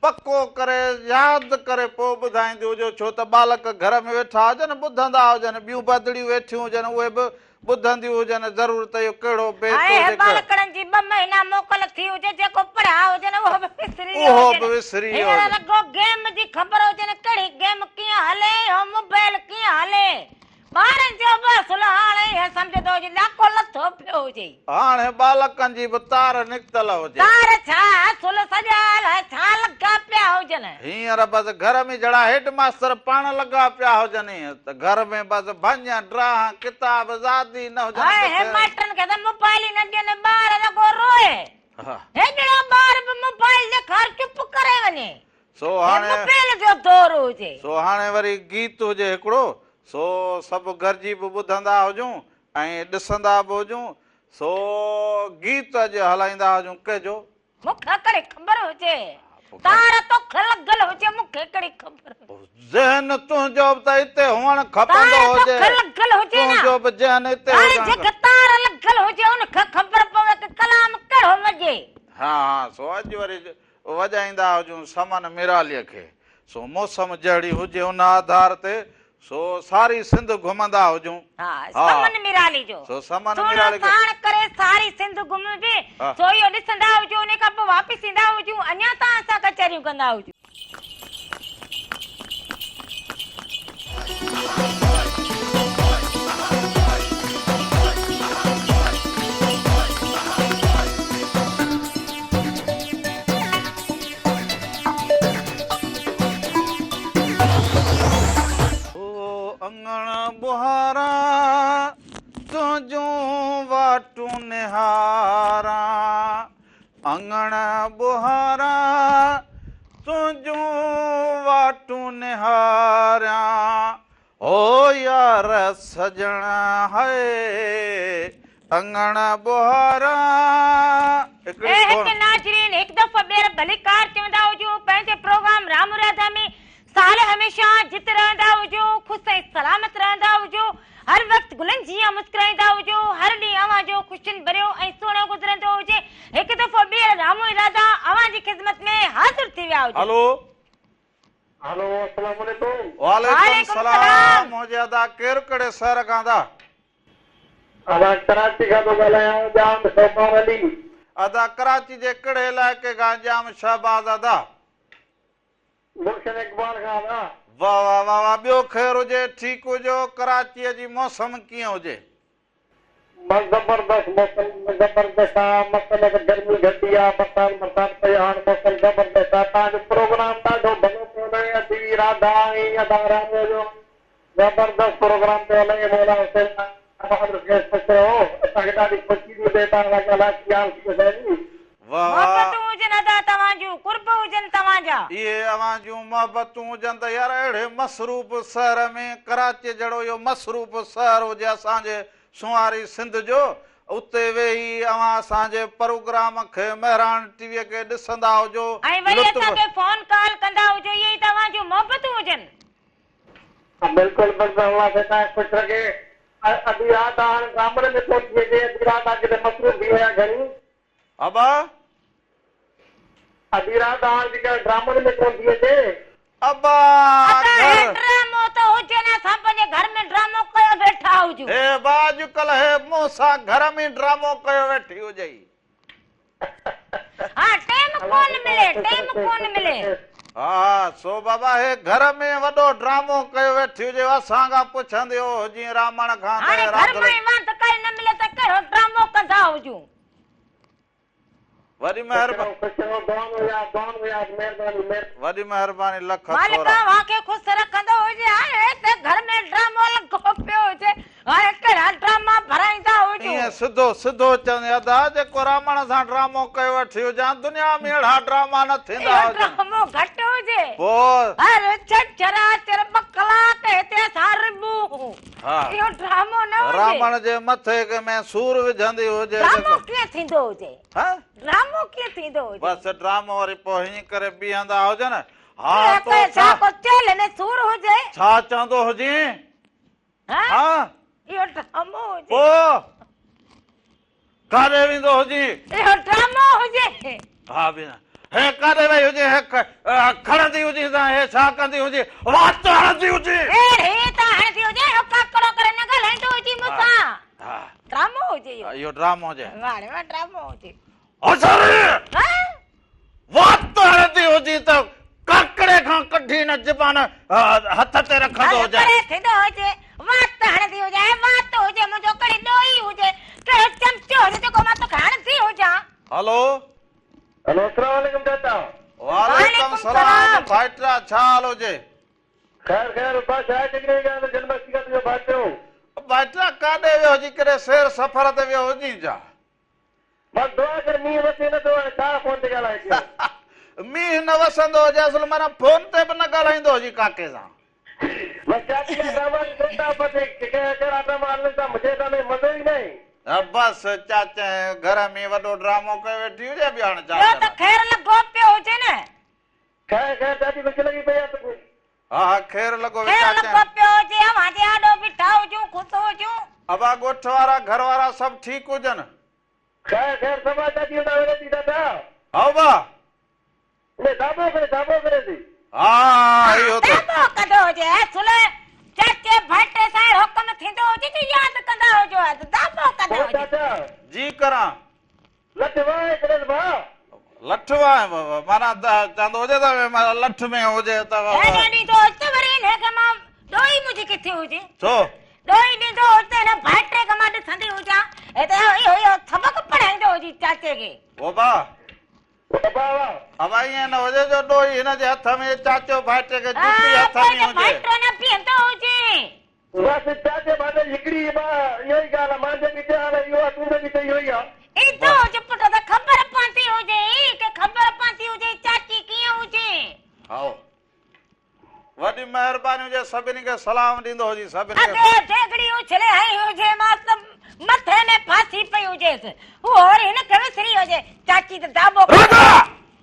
Speaker 1: پڪو ڪري ياد ڪري پوء ٻڌائيندي هجو ڇو ته ٻالڪ گهر ۾ ويٺا هجن ٻڌندا هجن ٻيون بدڙيون ويٺيون هجن اهي به ٻڌنديون هجن ضرور ته اهو ڪهڙو بيت
Speaker 2: هاڻي
Speaker 1: هجي ڪهڙو
Speaker 2: ٻالڪڙن جي 2 مهينا موڪل ٿي هجي جيڪو پڙهيا هجن اهو به وسري ويو
Speaker 1: اهو
Speaker 2: هجن
Speaker 1: به وسري ويو
Speaker 2: هينئر
Speaker 1: هجي.
Speaker 2: رڳو گيم جي خبر هجن ڪهڙي گيم ڪيئن هلي اهو موبائل ڪيئن هلي ٻارن جو به اصل هاڻي اهي سمجهندو هجي ڏاڪو لٿو پيو هجي.
Speaker 1: هاڻي ٻالڪن جي به تار نڪتل هجي.
Speaker 2: تار ڇا اصل سڄا الائي ڇا لڳا پيا هجن.
Speaker 1: هينئر بس گهر ۾ جهڙا هيڊ ماستر پاڻ لڳا پيا هجن ته گهر ۾ بس ڀڃ ڊاهه ڪتاب زادي نه هجن
Speaker 2: هاء هي
Speaker 1: ڪٿي.
Speaker 2: مائٽن کي ته موبائل ئي نه ڏين ٻار رڳو روئي. هيڏڙو ٻار به موبائل ڏيکار چپ ڪري وڃي.
Speaker 1: سو
Speaker 2: هي
Speaker 1: هاڻي
Speaker 2: موبائل جو دور هجي.
Speaker 1: سو هاڻي وري گيت هجي هڪڙو سو سڀ گڏجي به ٻڌندا هجون ۽ ڏسندا به هجون سو گيت اڄ هلائيندا هجون ڪنهن جو؟
Speaker 2: مون کي ڪهڙي خبر هجي تار توکي لڳل هجي مون کي ڪهڙي خبر هجي.
Speaker 1: ذهن تنهنجو به ته اتي هئڻ کپندو
Speaker 2: تار
Speaker 1: هجي
Speaker 2: توکي لڳل هجي نه
Speaker 1: تنهنجو به ذهن اتي
Speaker 2: هاڻي
Speaker 1: هجڻ
Speaker 2: جيڪي تار لڳل هجي ان کي خبر پوي ته ڪلام ڪهڙو وڄي.
Speaker 1: ها ها سو اڄ وري وڄائيندا هجون سمن ميراليء کي سو موسم جهڙي هجي ان آڌار تي سو ساري سنڌ گهمندا هجون.
Speaker 2: ها سمن ميرالي جو
Speaker 1: سو سمن
Speaker 2: سهڻو
Speaker 1: ميرالي کي
Speaker 2: ساڻ ڪري ساري سنڌ گهمبي سو اهو ڏسندا هجون ان کان پوء واپس ايندا هجون اڃا توهان سان ڪچهريون ڪندا هجون.
Speaker 1: او اڱڻ ٻهارا تنهنجون واٽون نهاران اڱڻ ٻهارا تنهنجون واٽون نهاريان او يار سڄڻ هاء اڱڻ ٻهارا هڪڙي
Speaker 2: اي هڪ
Speaker 1: فون.
Speaker 2: ناظرين هڪ دفعو ٻيهر ڀليڪار چوندا هجون پنهنجي پروگرام رام راڌا ۾ سال هميشه جت رهندا هجو خوش ۽ سلامت رهندا هجو هر وقت گلن جيان مسڪرائيندا هجو هر ڏينهن اوهان جو خوشين ڀريو ۽ سهڻو گذرندو هجي هڪ دفعو ٻيهر رامو ۽ راڌا اوهان جي خدمت ۾ حاضر ٿي ويا هجون.
Speaker 1: هلو.
Speaker 3: هلو السلام عليڪم.
Speaker 1: وعليڪم
Speaker 2: وعليڪم
Speaker 1: سلام
Speaker 2: سلام.
Speaker 1: هجي ادا ڪير ڪهڙي شهر کان ادا.
Speaker 3: ادا ڪراچي کان ٿو ڳالهايان ڄام شهباز علي.
Speaker 1: ادا ڪراچي جي ڪهڙي علائقي کان ڄام شهباز ادا.
Speaker 3: گلشن اقبال کان ادا.
Speaker 1: واه واه واه واه ٻيو خير هجي ٺيڪ هجو ڪراچيء جي موسم ڪيئن هجي.
Speaker 3: بس زبردست موسم زبردست آ مطلب ته گرمي گهٽي آ برسات برسات پئي آ هاڻ موسم زبردست آ توهان جو پروگرام ڏاڍو ڀلو پيو هلي ادي راڌا ۽ ادا رامو جو زبردست پروگرام پيو هلي مولا حسين آباد رکيس خوش رهو اسان کي ڏاڍي خوشي ٿي ٿئي توهان سان ڳالهائي ڪي حال ٿي سائين.
Speaker 1: واه واه.
Speaker 2: محبتون هجن ادا توهان جون قرب هجن توهان جا.
Speaker 1: اهي اوهان جون محبتون هجن ته يار اهڙي مصروف شهر ۾ ڪراچيء جهڙو اهو مصروف شهر هجي اسان جي سونهاري سنڌ جو اتي ويهي اوهان اسان جي پروگرام کي مهراڻ ٽي ويء کي ڏسندا هجو
Speaker 2: ۽ وري
Speaker 1: لطف.
Speaker 2: اسان کي فون ڪال ڪندا هجو اهي ئي توهان جون محبتون هجن.
Speaker 3: بلڪل بلڪل الله سائين توهان کي خوش رکي ادي راڌا هاڻي ڊرامن ۾ ڪونه ٿي اچي ادي راڌا ڪٿي مصروف ٿي وئي آهي گهڻي.
Speaker 1: ابا.
Speaker 3: ادي راڌا هاڻي جيڪا ڊرامن ۾ ڪونه ٿي اچي.
Speaker 1: ابا
Speaker 2: ادا هي
Speaker 1: گهر.
Speaker 2: ڊرامو ته هجي نه اسان پنهنجي گهر ۾ ڊرامو ڪيو ويٺا هجون.
Speaker 1: هي ابا اڄڪلهه هي مون سان گهر ۾ ڊرامو ڪيو ويٺي هجئي.
Speaker 2: ها ٽيم ڪون ملي ٽيم ڪون ملي.
Speaker 1: ها ها سو بابا هي گهر ۾ وڏو ڊرامو ڪيو ويٺي هجي اسان کان پڇندي هو جيئن رامڻ کان ته
Speaker 2: هاڻي
Speaker 1: هي
Speaker 2: گهر مان
Speaker 1: راڌل.
Speaker 2: ئي واند ڪائي نه ملي ته ڪهڙو ڊرامو ڪندا هجون.
Speaker 1: وڏي مهرباني.
Speaker 3: خوش رهو دعا ۾ ياد دعا ۾ ياد مهرباني مهرباني.
Speaker 1: وڏي مهرباني لک
Speaker 2: مالڪ
Speaker 1: ٿورا.
Speaker 2: اوهان کي خوش رکندو هجي هاڻي هتي گهر ۾ ڊرامو لڳو پيو هجي هاڻي ڪهڙا ڊراما ڀرائيندا هجو.
Speaker 1: ائين سڌو سڌو چوندي ادا جيڪو رامڻ سان ڊرامو ڪيو ويٺي هجان دنيا ۾ اهڙا ڊراما نه ٿيندا
Speaker 2: اهو
Speaker 1: هجن.
Speaker 2: ڊرامو گهٽ هجي.
Speaker 1: پوء.
Speaker 2: هر ڇنڇر آچر ٻه ڪلاڪ هتي اسان ربون.
Speaker 1: ها.
Speaker 2: اهو ڊرامو نه هجي.
Speaker 1: رامڻ جي مٿي ۾ سور وجهندي هجي
Speaker 2: ڊرامو
Speaker 1: جيڪو.
Speaker 2: ڪيئن ٿيندو هجي.
Speaker 1: ها.
Speaker 2: ڊرامو ڪيئن ٿيندو هجي.
Speaker 1: بس ڊرامو وري پوء هيئن ڪري بيهندا هجن. ها
Speaker 2: ڪيئن
Speaker 1: تو
Speaker 2: ڪيئن
Speaker 1: ڇا.
Speaker 2: ڇا ڪو چيلهه ۾ سور هجي.
Speaker 1: ڇا چوندو هجين.
Speaker 2: ها.
Speaker 1: ها.
Speaker 2: اهو ڊرامو هجي.
Speaker 1: پوء ڪاڏي ويندو هجين.
Speaker 2: اهو ڊرامو هجي.
Speaker 1: ها به هي ڪاڏي وئي هجي هي کڻندي هجي ته هي ڇا ڪندي هجي وات هڻندي هجي.
Speaker 2: هي هي ته هڻندي هجي اهو ڪاڪڙو ڪري نه ڳالهائيندو هجي مون سان.
Speaker 1: ها.
Speaker 2: ڊرامو هجي اهو.
Speaker 1: اهو ڊرامو هجي.
Speaker 2: واڙي وا ڊرامو هجي.
Speaker 1: هوشياري.
Speaker 2: ها.
Speaker 1: وات هڻندي هجي ته ڪاڪڙي کان ڪڍي نه زبان هٿ تي رکندو هجي.
Speaker 2: پري ٿيندو هجي. وات هڻندي هجي ۽ وات هجي منهنجو ڪهڙي ڏوهي هجي ڪهڙو چمچو هجي جيڪو مان توکي هڻندي هجان.
Speaker 1: هلو.
Speaker 3: هلو اسلام عليڪم چاچا.
Speaker 1: وعليڪم سلام ڀائٽيا ڇا حال هجي.
Speaker 3: خير خير ابا شاهه ڊگري گيا ته جنم اشٽمي کان تنهنجو ڀائٽيو.
Speaker 1: ڀائٽيا ڪاڏي ويو هجين ڪڏهن سير سفر تي ويو هجين ڇا.
Speaker 3: بس دعا ڪر مينهن وسي نه ٿو هاڻي ڇا فون تي ڳالهائي ٿيو.
Speaker 1: مينهن نه وسندو هجي اصل معنيٰ فون تي به نه ڳالهائيندو هجين ڪاڪي سان.
Speaker 3: بس چاچي جا ڊراما ڏسون ٿا بس ڪهڙا ڊراما هلن ٿا منهنجي ڊرامي ۾ مزو ئي ناهي.
Speaker 1: بس چاچي گهر ۾ وڏو ڊرامو ڪيو ويٺي هجي ٻيو هاڻي ڇا
Speaker 2: ٻيو ته
Speaker 1: ڪران.
Speaker 2: خير لڳو پيو هجي نه.
Speaker 3: خير خير چاچي خوش لڳي پئي آ توکي.
Speaker 1: ها ها خير لڳو
Speaker 2: خير
Speaker 1: چاچي.
Speaker 2: لڳو پيو هجي اوهان جي آڏو بيٺا هجون خوش هجون.
Speaker 1: ابا ڳوٺ وارا گهر وارا سڀ ٺيڪ هجن.
Speaker 3: خير خير سڀ آ چاچي هتان وڃي ٿي دادا.
Speaker 1: هائو با.
Speaker 3: نه داٻو ڪري داٻو ڪري ٿي.
Speaker 1: ها ها اهو ته.
Speaker 2: داٻو ڪندو هجي اصل چاچي ڀائٽي سان اهڙو ڪم ٿيندو هجي جو ياد ڪندا هجو ها ته داٻو ڪندو
Speaker 3: او
Speaker 2: هجي.
Speaker 3: چاچا.
Speaker 1: جي ڪران.
Speaker 3: لٺ واهه ڪريس ڀاء.
Speaker 1: لٺ واهه معنيٰ چوندو هجي ته لٺ ۾ هجي ته.
Speaker 2: هيڏو ڏيندو هجي ته وري انهي کي مان ڏوئي منهنجي ڪٿي هجي.
Speaker 1: ڇو؟
Speaker 2: ڏوئي ڏيندو هجي ته هن ڀائٽي کي مان ڏسندي هجان هي ته اهو اهو سبق پڙهائيندو هجي چاچي کي.
Speaker 1: او ڀاء.
Speaker 3: ابا واهه.
Speaker 1: ابا ائين نه هجي جو ڏوئي هن جي هٿ ۾ چاچو ڀائٽي کي جتي
Speaker 2: ها
Speaker 1: هٿ ۾
Speaker 2: پنهنجو
Speaker 1: هجي.
Speaker 2: ڀائٽو نه بيهندو هجي.
Speaker 3: بس چاچي ڀاٽي جي هڪڙي ئي ٻه اهو ئي ڳالهه آ مانجي به حال اهو آ تنهنجو به ته اهو ئي آ.
Speaker 2: ايندو هجي پٽ ته خبر پوندي هجي ڪي خبر پوندي هجي چاچي ڪيئن هجي.
Speaker 1: هائو وڏي مهرباني هجي سڀني کي سلام ڏيندو هجي سڀني کي.
Speaker 2: اڳي ديڳڙي اڇلي هنئي هجي ماس ته مٿي ۾ ڦاسي پئي هجيس اهو وري هن کي وسري هجي چاچي ته داٻو
Speaker 1: ردا!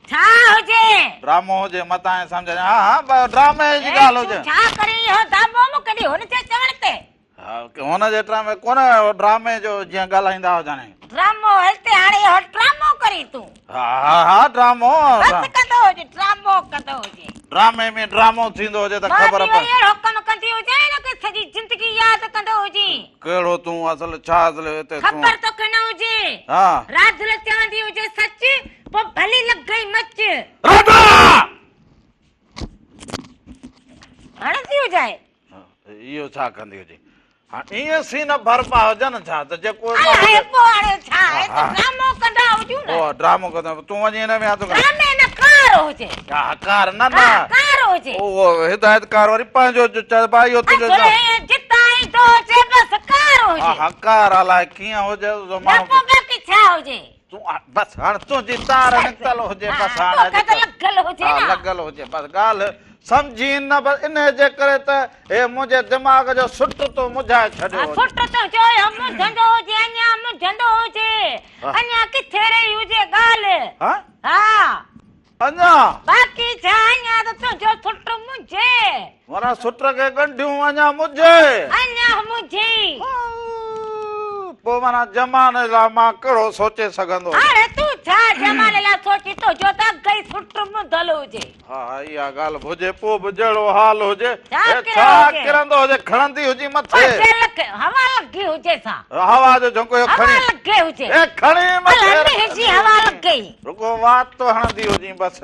Speaker 2: ڇا هجي؟
Speaker 1: ڊرامو هجي متان ائين سمجهجان. ها ها ڊرامي جي ڳالهه هجي.
Speaker 2: تون ڇا ڪرين اهو داٻو مون ڪڏهن هن جي چوڻ تي.
Speaker 1: ها هن جي ڊرامي ڪونه اهو ڊرامي جو جيئن ڳالهائيندا هجن.
Speaker 2: ڊرامو هلتي هاڻي اهو ڊرامو ڪرين تون.
Speaker 1: ها ها ها ڊرامو.
Speaker 2: بس ڪندو هجي ڊرامو ڪندو هجي.
Speaker 1: ڊرامي ۾ ڊرامو ٿيندو هجي ته
Speaker 2: مان
Speaker 1: خبر
Speaker 2: به
Speaker 1: پوي.
Speaker 2: وري اهڙو ڪم ڪندي هجان نه ڪي سڄي زندگي ياد ڪندو هجين.
Speaker 1: ڪهڙو تون اصل ڇا اصل هتي تون.
Speaker 2: خبر توکي نه هجي.
Speaker 1: ها.
Speaker 2: راڌل چوندي هجي سچ پوء ڀلي لڳئي مچ.
Speaker 1: ردا!
Speaker 2: هڻندي هجانء.
Speaker 1: اهو ڇا ڪندي هجي. هاڻ ائين سين ڀربا هجن ڇا ته جيڪو
Speaker 2: الائي پوء هاڻي ڇا آهي ته ڊرامو ڪندا هجون نه.
Speaker 1: پوء ڊرامو ڪندا تون وڃي هن ۾ هٿ ڪر.
Speaker 2: ڊرامي ۾ ڪار هجي.
Speaker 1: ها ڪار نه نه.
Speaker 2: ها ڪار هجي.
Speaker 1: اهو هدايتڪار وري پنهنجو چئبو آهي اهو تنهنجو.
Speaker 2: اصل ائين جتان ايندو هجي بس ڪار هجي.
Speaker 1: ها ها ڪار الائي ڪيئن هجي.
Speaker 2: نه پوء باقي ڇا هجي.
Speaker 1: تون بس هاڻ تنهنجي تار نڪتل هجي بس هاڻ
Speaker 2: توکي ته لڳل هجي نه.
Speaker 1: ها لڳل هجي بس ڳالهه سمجهين نه بس انهي جي ڪري ته هي منهنجي دماغ جو سٽ تو منجهائي ڇڏيو هجي.
Speaker 2: سٽ تنهنجو اهو منجهندو هجي اڃا منجهندو هجي اڃا ڪٿي رهي هجي ڳالهه.
Speaker 1: ها
Speaker 2: ها
Speaker 1: اڃا.
Speaker 2: باقي ڇا اڃا ته تنهنجو سٽ منجهي.
Speaker 1: معنيٰ سٽ کي ڳنڍيون اڃا منجهي.
Speaker 2: اڃا منجهي.
Speaker 1: پوء معنيٰ زماني لاء مان ڪهڙو سوچي سگهندو هجان.
Speaker 2: هاڻي تون ڇا زماني لاء سوچين تنهنجو ته اڳ ئي سٽ منڌل هجي.
Speaker 1: ها ها اها ڳالهه به هجي پوء به جهڙو حال هجي
Speaker 2: ڇا
Speaker 1: هي
Speaker 2: ڪريو
Speaker 1: ڇا
Speaker 2: هجي.
Speaker 1: ڪرندو هجي کڻندي هجي مٿي.
Speaker 2: پنهنجي لک هوا لڳي هجي سا.
Speaker 1: هوا جو جهونڪو اهو
Speaker 2: هوا
Speaker 1: کڻي.
Speaker 2: لڳي هجي.
Speaker 1: هي کڻي مٿي.
Speaker 2: الهه مينهن جي هوا لڳي.
Speaker 1: رڳو وات هڻندي هجين بس.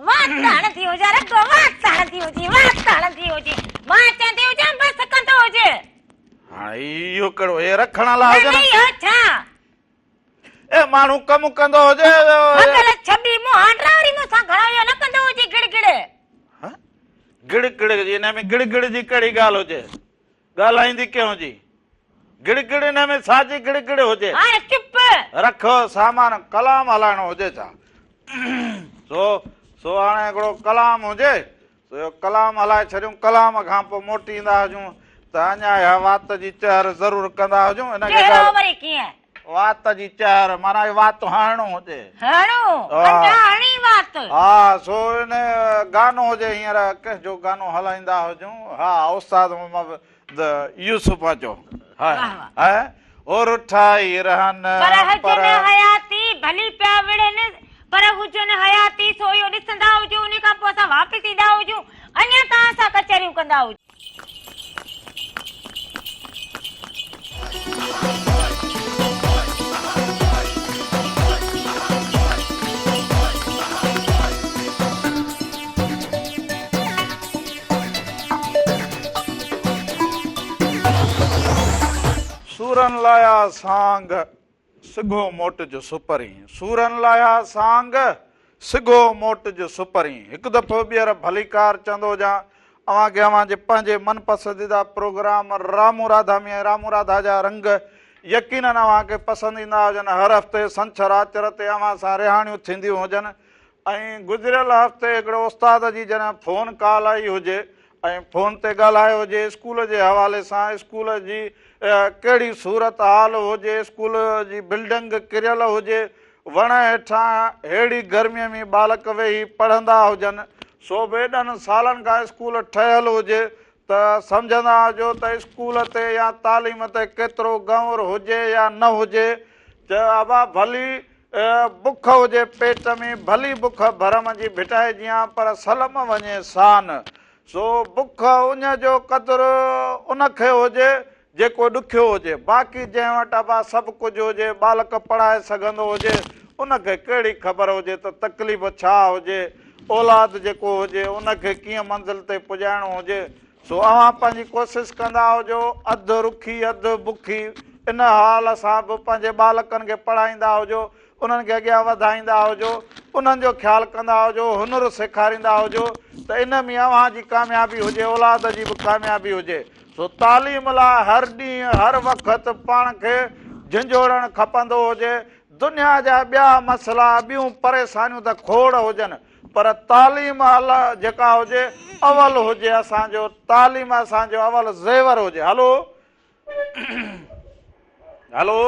Speaker 2: وات هڻندي هجان رڳو وات هڻندي هجين وات هڻندي هجين مان چوندي هجان بس ڪندو هج.
Speaker 1: هاڻي اهو ڪهڙو هي رکڻ لاء هجي
Speaker 2: نه
Speaker 1: نه.
Speaker 2: اهو ڇا.
Speaker 1: اي ماڻهو ڪم ڪندو هجي.
Speaker 2: ڀڳل ڇٻي منهن ڊراري مون سان گهڻو اهو نه ڪندو هجي گڙ گڙ.
Speaker 1: ها گڙ گڙ جي ان ۾ گڙ گڙ جي ڪهڙي ڳالهه هجي. ڳالهائيندي ڪنهن جي گڙ گڙ ان ۾ ڇا جي گڙ گڙ هجي.
Speaker 2: هاڻي چپ.
Speaker 1: رک سامان ڪلام هلائڻو هجي ڇا. سو سو هاڻي هڪڙو ڪلام هجي سو اهو ڪلام هلائي ڇڏيون ڪلام کان پوء موٽي ايندا هجون ته اڃا اها وات جي چهر ضرور ڪندا هجون ان کي
Speaker 2: چهرو
Speaker 1: ڳالهه
Speaker 2: وري ڪيئن؟
Speaker 1: وات جي چهر معنيٰ اهو وات هڻڻو هجي.
Speaker 2: هڻو اڃا هڻي وات.
Speaker 1: ها سو ان گانو هجي هينئر ڪنهن جو گانو هلائيندا هجون ها استاد محمد يوسف جو ها ها او رٺا ئي رهن
Speaker 2: پر هجن حياتي ڀلي پيا وڙهن پر هجن حياتي سو اهو ڏسندا هجون انهي کان پوء اسان واپس ايندا هجون اڃا توهان سان ڪچهريون ڪندا هجون.
Speaker 1: سورن لايا سانگ، سگهو موٽج سپرين. سورن لايا سانگ، سگهو موٽج سپرين. هڪ دفعو ٻيهر ڀليڪار چوندو هجان اوهان کي اوهان جي پنهنجي من پسنديده پروگرام رامون راڌا ۾ ۽ رامون راڌا جا رنگ يقينن اوهان کي پسند ايندا هجن. هر هفتي سنڇر آچر تي اوهان سان رهاڻيون ٿينديون هجن ۽ گذريل هفتي هڪڙي استاد جي جڏهن فون ڪال آئي هجي ۽ فون تي ڳالهايو هجي اسڪول جي حوالي سان اسڪول جي ڪهڙي صورت حال هجي اسڪول جي بلڊنگ ڪريل هجي وڻ هيٺان ههڙي گرمي ۾ ٻالڪ ويهي پڙهندا هجن سو به ايڏن سالن کان اسڪول ٺهيل هجي ته سمجهندا هجو ته اسڪول تي يا تعليم تي ڪيترو غور هجي يا نه هجي چيو ابا ڀلي بک هجي پيٽ ۾، ڀلي بک ڀرم جي ڀٽائي جيان، پر سلم وڃي سان. سو بک اڃ جو قدر ان کي هجي، جيڪو ڏکيو هجي. باقي جنهن وٽ ابا سڀ ڪجهه هجي، ٻالڪ پڙهائي سگهندو هجي، ان کي ڪهڙي خبر هجي ته تڪليف ڇا هجي، اولاد جيڪو هجي، ان کي ڪيئن منزل تي پڄائڻو هجي. سو اوهان پنهنجي ڪوشش ڪندا هجو، اڌ رکي اڌ بکي، ان حال سان به پنهنجي ٻالڪن کي پڙهائيندا هجو، انهن کي اڳيان وڌائيندا هجو، انهن جو خيال ڪندا هجو، هنر سيکاريندا هجو ته ان ۾ اوهان جي ڪاميابي هجي، اولاد جي به ڪاميابي هجي. سو تعليم لاء هر ڏينهن هر وقت پاڻ کي جهنجهوڙڻ کپندو هجي. دنيا جا ٻيا مسئلا، ٻيون پريشانيون ته کوڙ هجن، پر تعليم جيڪا هجي اول هجي اسان جو تعليم اسان جو اول زيور هجي هلو هلو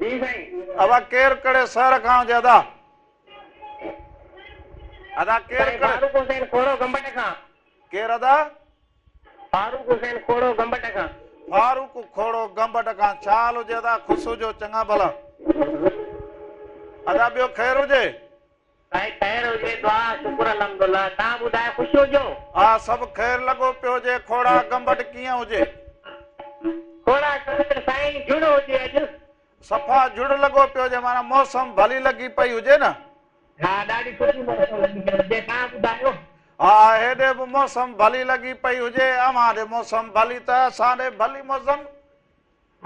Speaker 3: جي سائين
Speaker 1: ابا ڪير ڪهڙي شهر کان هجي ادا ادا ڪير
Speaker 3: سائين فاروق حسين کوڙو گمبٽ کان
Speaker 1: ڪير ادا
Speaker 3: فاروق حسين کوڙو گمبٽ کان.
Speaker 1: فاروق کوڙو گمبٽ کان ڇا حال هجي ادا خوش هجو چڱا ڀلا ادا ٻيو خير هجي.
Speaker 3: سائين خير هجي دعا شڪر الحمدالله توهان ٻڌايو خوش هجو.
Speaker 1: ها سڀ خير لڳو پيو هجي کوڙا گمبٽ ڪيئن هجي.
Speaker 3: کوڙا گمبٽ سائين جهڙ هجي اڄ.
Speaker 1: صفا جهڙ لڳو پيو هجي معنيٰ موسم ڀلي لڳي پئي هجي نه.
Speaker 3: ها ڏاڍي سٺي موسم لڳي پئي هجي توهان ٻڌايو.
Speaker 1: ها هيڏي به موسم ڀلي لڳي پئي هجي اوهان ڏي موسم ڀلي ته اسان ڏي ڀلي موسم.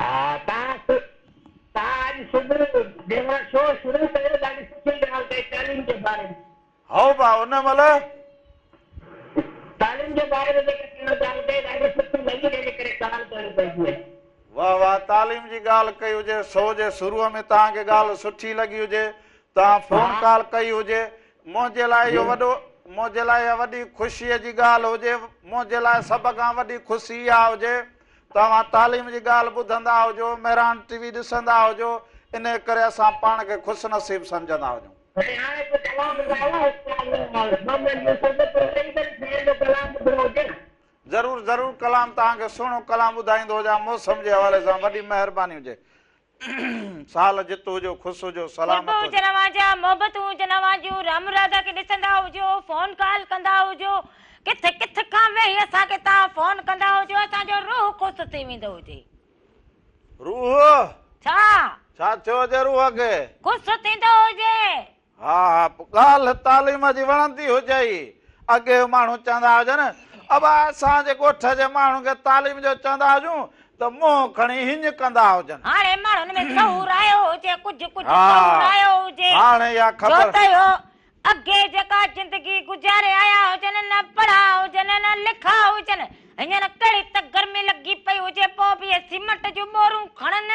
Speaker 3: ها توهان توهان اڄ صبح جنهن مهل شو شروع ڪيو ڏاڍي سٺي ڳالهه ڪئي تعليم جي باري ۾.
Speaker 1: هائو ڀاء ان مهل.
Speaker 3: تعليم جي باري ۾ جيڪا توهان ڳالهه ڪئي ڏاڍي سٺي لڳي جنهن جي ڪري ڪال ڪرڻي پئجي وئي.
Speaker 1: واه واه تعليم جي ڳالهه ڪئي هجي شو جي شروع ۾ توهان کي ڳالهه سٺي لڳي هجي توهان فون ڪال ڪئي هجي منهنجي لاء اهو وڏو منهنجي لاء اها وڏي خوشيء جي ڳالهه هجي منهنجي لاء سڀ کان وڏي خوشي اها هجي توهان تعليم جي ڳالهه ٻڌندا هجو، مهراڻ ٽي وي ڏسندا هجو، انهيء ڪري اسان پاڻ کي خوش نصيب سمجهندا هجون.
Speaker 3: ۽ هاڻي ڪو ڪلام ڳايو استاد محمد يوسف جو پوء وري وري سائين جو ڪلام ٻڌڻو هجي.
Speaker 1: ضرور ضرور ڪلام توهان کي سهڻو ڪلام ٻڌائيندو هجان موسم جي حوالي سان وڏي مهرباني هجي. سال جت هجو خوش هجو
Speaker 2: قرب
Speaker 1: سلامت هجو.
Speaker 2: هجن اوهان جا محبتون هجن اوهان جون رام راڌا کي ڏسندا هجو فون ڪال ڪندا هجو ڪٿ ڪٿ کان ويهي اسان کي توهان فون ڪندا هجو اسان جو روح خوش ٿي ويندو هجي.
Speaker 1: روح؟
Speaker 2: ڇا؟
Speaker 1: ڇا ٿيو هجي روح کي؟
Speaker 2: خوش ٿيندو هجي.
Speaker 1: ها ها پوء ڳالهه تعليم جي وڻندي هجئي. اڳي ماڻهو چوندا هجن، ابا اسان جي ڳوٺ جي ماڻهن کي تعليم جو چوندا هجون ته منهن کڻي هڃ ڪندا هجن.
Speaker 2: هاڻي ماڻهن ۾ شعور آيو هجي، ڪجهه ڪجهه شعور آيو هجي.
Speaker 1: هاڻي اها خبر.
Speaker 2: ڇو ته اهو اڳي جيڪا زندگي گذاري آيا هجن، نه پڙها هجن، نه لکا هجن. هينئر ڪهڙي ته گرمي لڳي پئي هجي، پوء به اهي سيمنٽ جون ٻورون کڻن.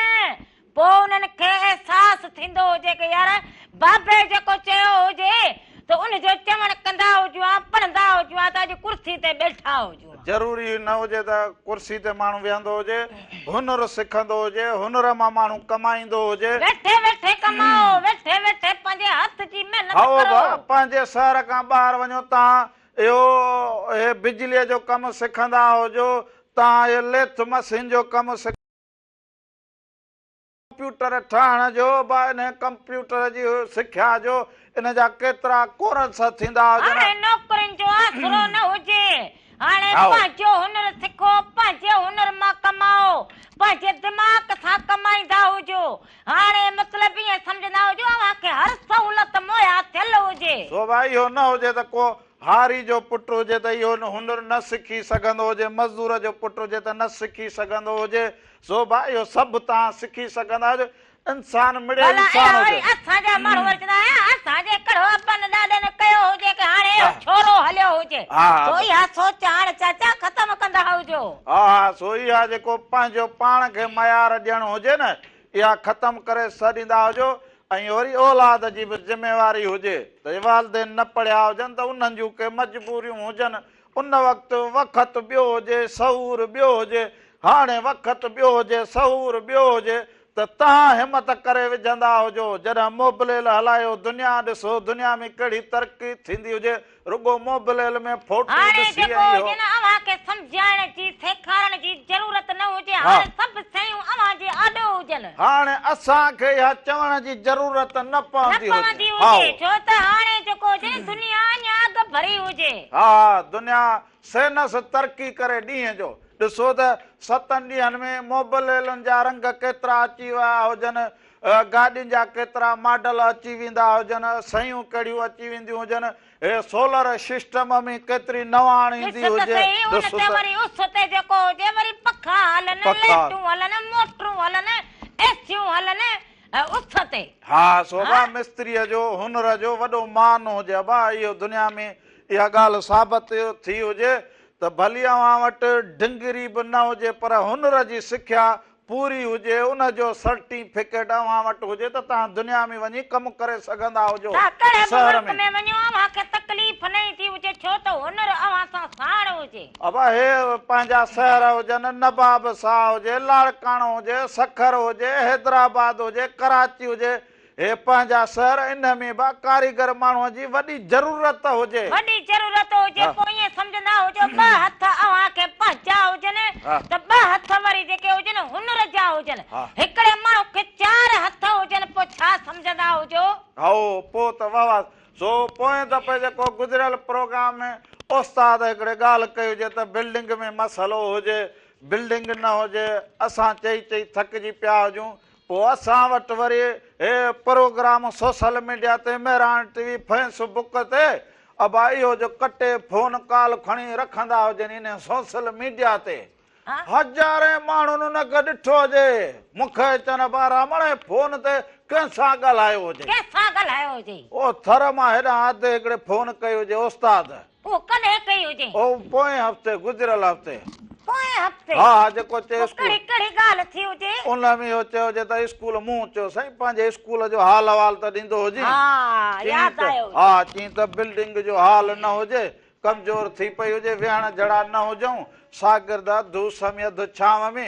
Speaker 2: پوء انهن کي احساس ٿيندو هجي ڪه يار بابي جيڪو چيو هجي ته ان جو چوڻ ڪندا هجون ها، پڙهندا هجون ها ته اڄ ڪرسي تي ٻيٺا هجون ها.
Speaker 1: ضروري نه هجي ته ڪرسي تي ماڻهو ويهندو هجي، هنر سکندو هجي، هنر مان ماڻهو ڪمائيندو هجي.
Speaker 2: ويٺي ويٺي ڪمائو، ويٺي ويٺي پنهنجي هٿ جي محنت
Speaker 1: هائو
Speaker 2: ڪرو.
Speaker 1: ڀا، پنهنجي شهر کان ٻاهر وڃو تان اهو هي بجليء جو ڪم سکندا هجو، تان اهي ليٿ مشين جو ڪم سکندا. ڪمپيوٽر ٺاهڻ جو به انهي ڪمپيوٽر جي سکيا جو ان جا ڪيترا ڪورس ٿيندا هجن.
Speaker 2: هاڻي نوڪرين جو آسرو نه هجي، هاڻي پنهنجو هنر سکو، پنهنجي هنر مان ڪمائو، پنهنجي دماغ سان ڪمائيندا هجو، هاڻي مطلب ائين سمجهندا هجو اوهان کي هر سهولت مهيا ٿيل هجي.
Speaker 1: سو ڀائي اهو نه هجي ته ڪو هاري جو پٽ هجي ته اهو هنر نه سکي سگهندو هجي، مزدور جو پٽ هجي ته نه سکي سگهندو هجي، سو ڀاء اهو سڀ توهان سکي سگهندا هجو، انسان مڙئي
Speaker 2: ڀلا
Speaker 1: انسان
Speaker 2: اهو وري
Speaker 1: هجي.
Speaker 2: اسان جا ماڻهو وري چوندا آهن اسان جي ڪهڙو ابن ڏاڏن ڪيو هجي ڪي هاڻي اهو ڇورو هليو هجي، سو اها سوچ هاڻ چاچا ختم ڪندا هجو.
Speaker 1: ها ها سو اها جيڪو پنهنجو پاڻ کي معيار ڏيڻ هجي نه اها ختم ڪري ڇڏيندا هجو ۽ وري اولاد جي به ذميواري هجي ته جي والدين نه پڙهيا هجن ته انهن جون ڪي مجبوريون هجن ان وقت وقت ٻيو هجي شعور ٻيو هجي هاڻي وقت ٻيو هجي شعور ٻيو هجي ته تهان همت ڪري وجهندا هجو جڏهن موبليل هلايو دنيا ڏسو دنيا ۾ ڪهڙي ترقي ٿيندي هجي رڳو موبليل ۾ فوٽو
Speaker 2: هاڻي
Speaker 1: ڏسي
Speaker 2: جيڪو
Speaker 1: ۽
Speaker 2: هجي نه اوهان کي سمجهائڻ جي سيکارڻ جي ضرورت نه هجي هاڻي سڀ شيون اوهان جي آڏو هجن.
Speaker 1: هاڻي اسان کي اها چوڻ جي ضرورت نه
Speaker 2: نه
Speaker 1: پوندي
Speaker 2: پوندي
Speaker 1: هجي.
Speaker 2: هجي ڇو ته هاڻي جيڪو هجي نه دنيا اڃا اڳ ڀري هجي.
Speaker 1: ها دنيا سائنس ترقي ڪري ڏينهن جو ڏسو ته ستن ڏينهن ۾ موبليلن جا رنگ ڪيترا اچي ويا هجن گاڏين جا ڪيترا ماڊل اچي ويندا هجن، شيون ڪهڙيون اچي وينديون هجن، هي سولر سسٽم ۾ ڪيتري نواڻ ايندي
Speaker 2: ڏس ته
Speaker 1: هجي،
Speaker 2: سهي، ان
Speaker 1: ڏس
Speaker 2: تي
Speaker 1: ته.
Speaker 2: وري اس تي جيڪو هجي وري پکا هلن،
Speaker 1: پکا.
Speaker 2: لائٽون هلن، موٽرون هلن، اي سيون هلن، اس تي.
Speaker 1: ها سو ڀا مستريء جو هنر جو وڏو مان هجي ابا اهو دنيا ۾ اها ڳالهه ثابت ٿي هجي ته ڀلي اوهان وٽ ڊگري به نه هجي پر هنر جي سکيا پوري هجي، ان جو سرٽيفڪيٽ اوهان وٽ هجي ته توهان دنيا ۾ وڃي ڪم ڪري سگهندا هجو.
Speaker 2: توهان ڪهڙي به
Speaker 1: شهر
Speaker 2: ملڪ
Speaker 1: ۾.
Speaker 2: ۾ وڃو اوهان کي تڪليف نه ايندي هجي ڇو ته هنر اوهان سان ساڻ هجي.
Speaker 1: ابا هي پنهنجا شهر هجن، نواب شاهه هجي، لاڙڪاڻو هجي، سکر هجي، حيدرآباد هجي، ڪراچي هجي، هي پنهنجا شهر ان ۾ به ڪاريگر ماڻهوء جي وڏي ضرورت هجي.
Speaker 2: وڏي ضرورت هجي پوء ائين سمجهندا هجو ٻه هٿ اوهان کي پنهنجا هجن ته ٻه هٿ وري جيڪي هجن هنر جا هجن. هڪڙي ماڻهو کي چار هٿ هجن پوء ڇا سمجهندا هجو؟
Speaker 1: هائو پوء ته واه واه. سو پوئين دفعي جيڪو گذريل پروگرام ۾ استاد هڪڙي ڳالهه ڪئي هجي ته بلڊنگ ۾ مسئلو هجي بلڊنگ نه هجي اسان چئي چئي ٿڪجي پيا هجون پوء اسان وٽ وري هي پروگرام سوشل ميڊيا تي مهراڻ ٽي وي فيس بڪ تي ابا اهو جو ڪٽي فون ڪال کڻي رکندا هجن انهي سوشل ميڊيا تي هزارين ماڻهن ان کي ڏٺو هجي مون کي چون ابا رامڻ هي فون تي ڪنهن سان ڳالهايو هجي.
Speaker 2: ڪنهن سان ڳالهايو هجي.
Speaker 1: او ٿر مان هيڏانهن اڌ هڪڙي فون ڪئي هجي استاد.
Speaker 2: اهو ڪڏهن ڪئي هجي؟
Speaker 1: او پوئين هفتي، گذريل هفتي.
Speaker 2: پوئين هفتي؟
Speaker 1: ها ها جيڪو چئي
Speaker 2: پوء
Speaker 1: اسڪول.
Speaker 2: ڪهڙي ڪهڙي ڳالهه ٿي هجي؟
Speaker 1: ان ۾ اهو چيو هجي ته اسڪول مون چيو سائين پنهنجي اسڪول جو حال احوال ته ڏيندو هجين.
Speaker 2: ها
Speaker 1: چيائين
Speaker 2: ياد
Speaker 1: ته
Speaker 2: آيو هجي.
Speaker 1: ها چيائين ته بلڊنگ جو حال نه هجي، ڪمزور ٿي پئي هجي، ويهڻ جھڙا نه هجون، شاگرد اڌ اس ۾ اڌ ڇانو ۾،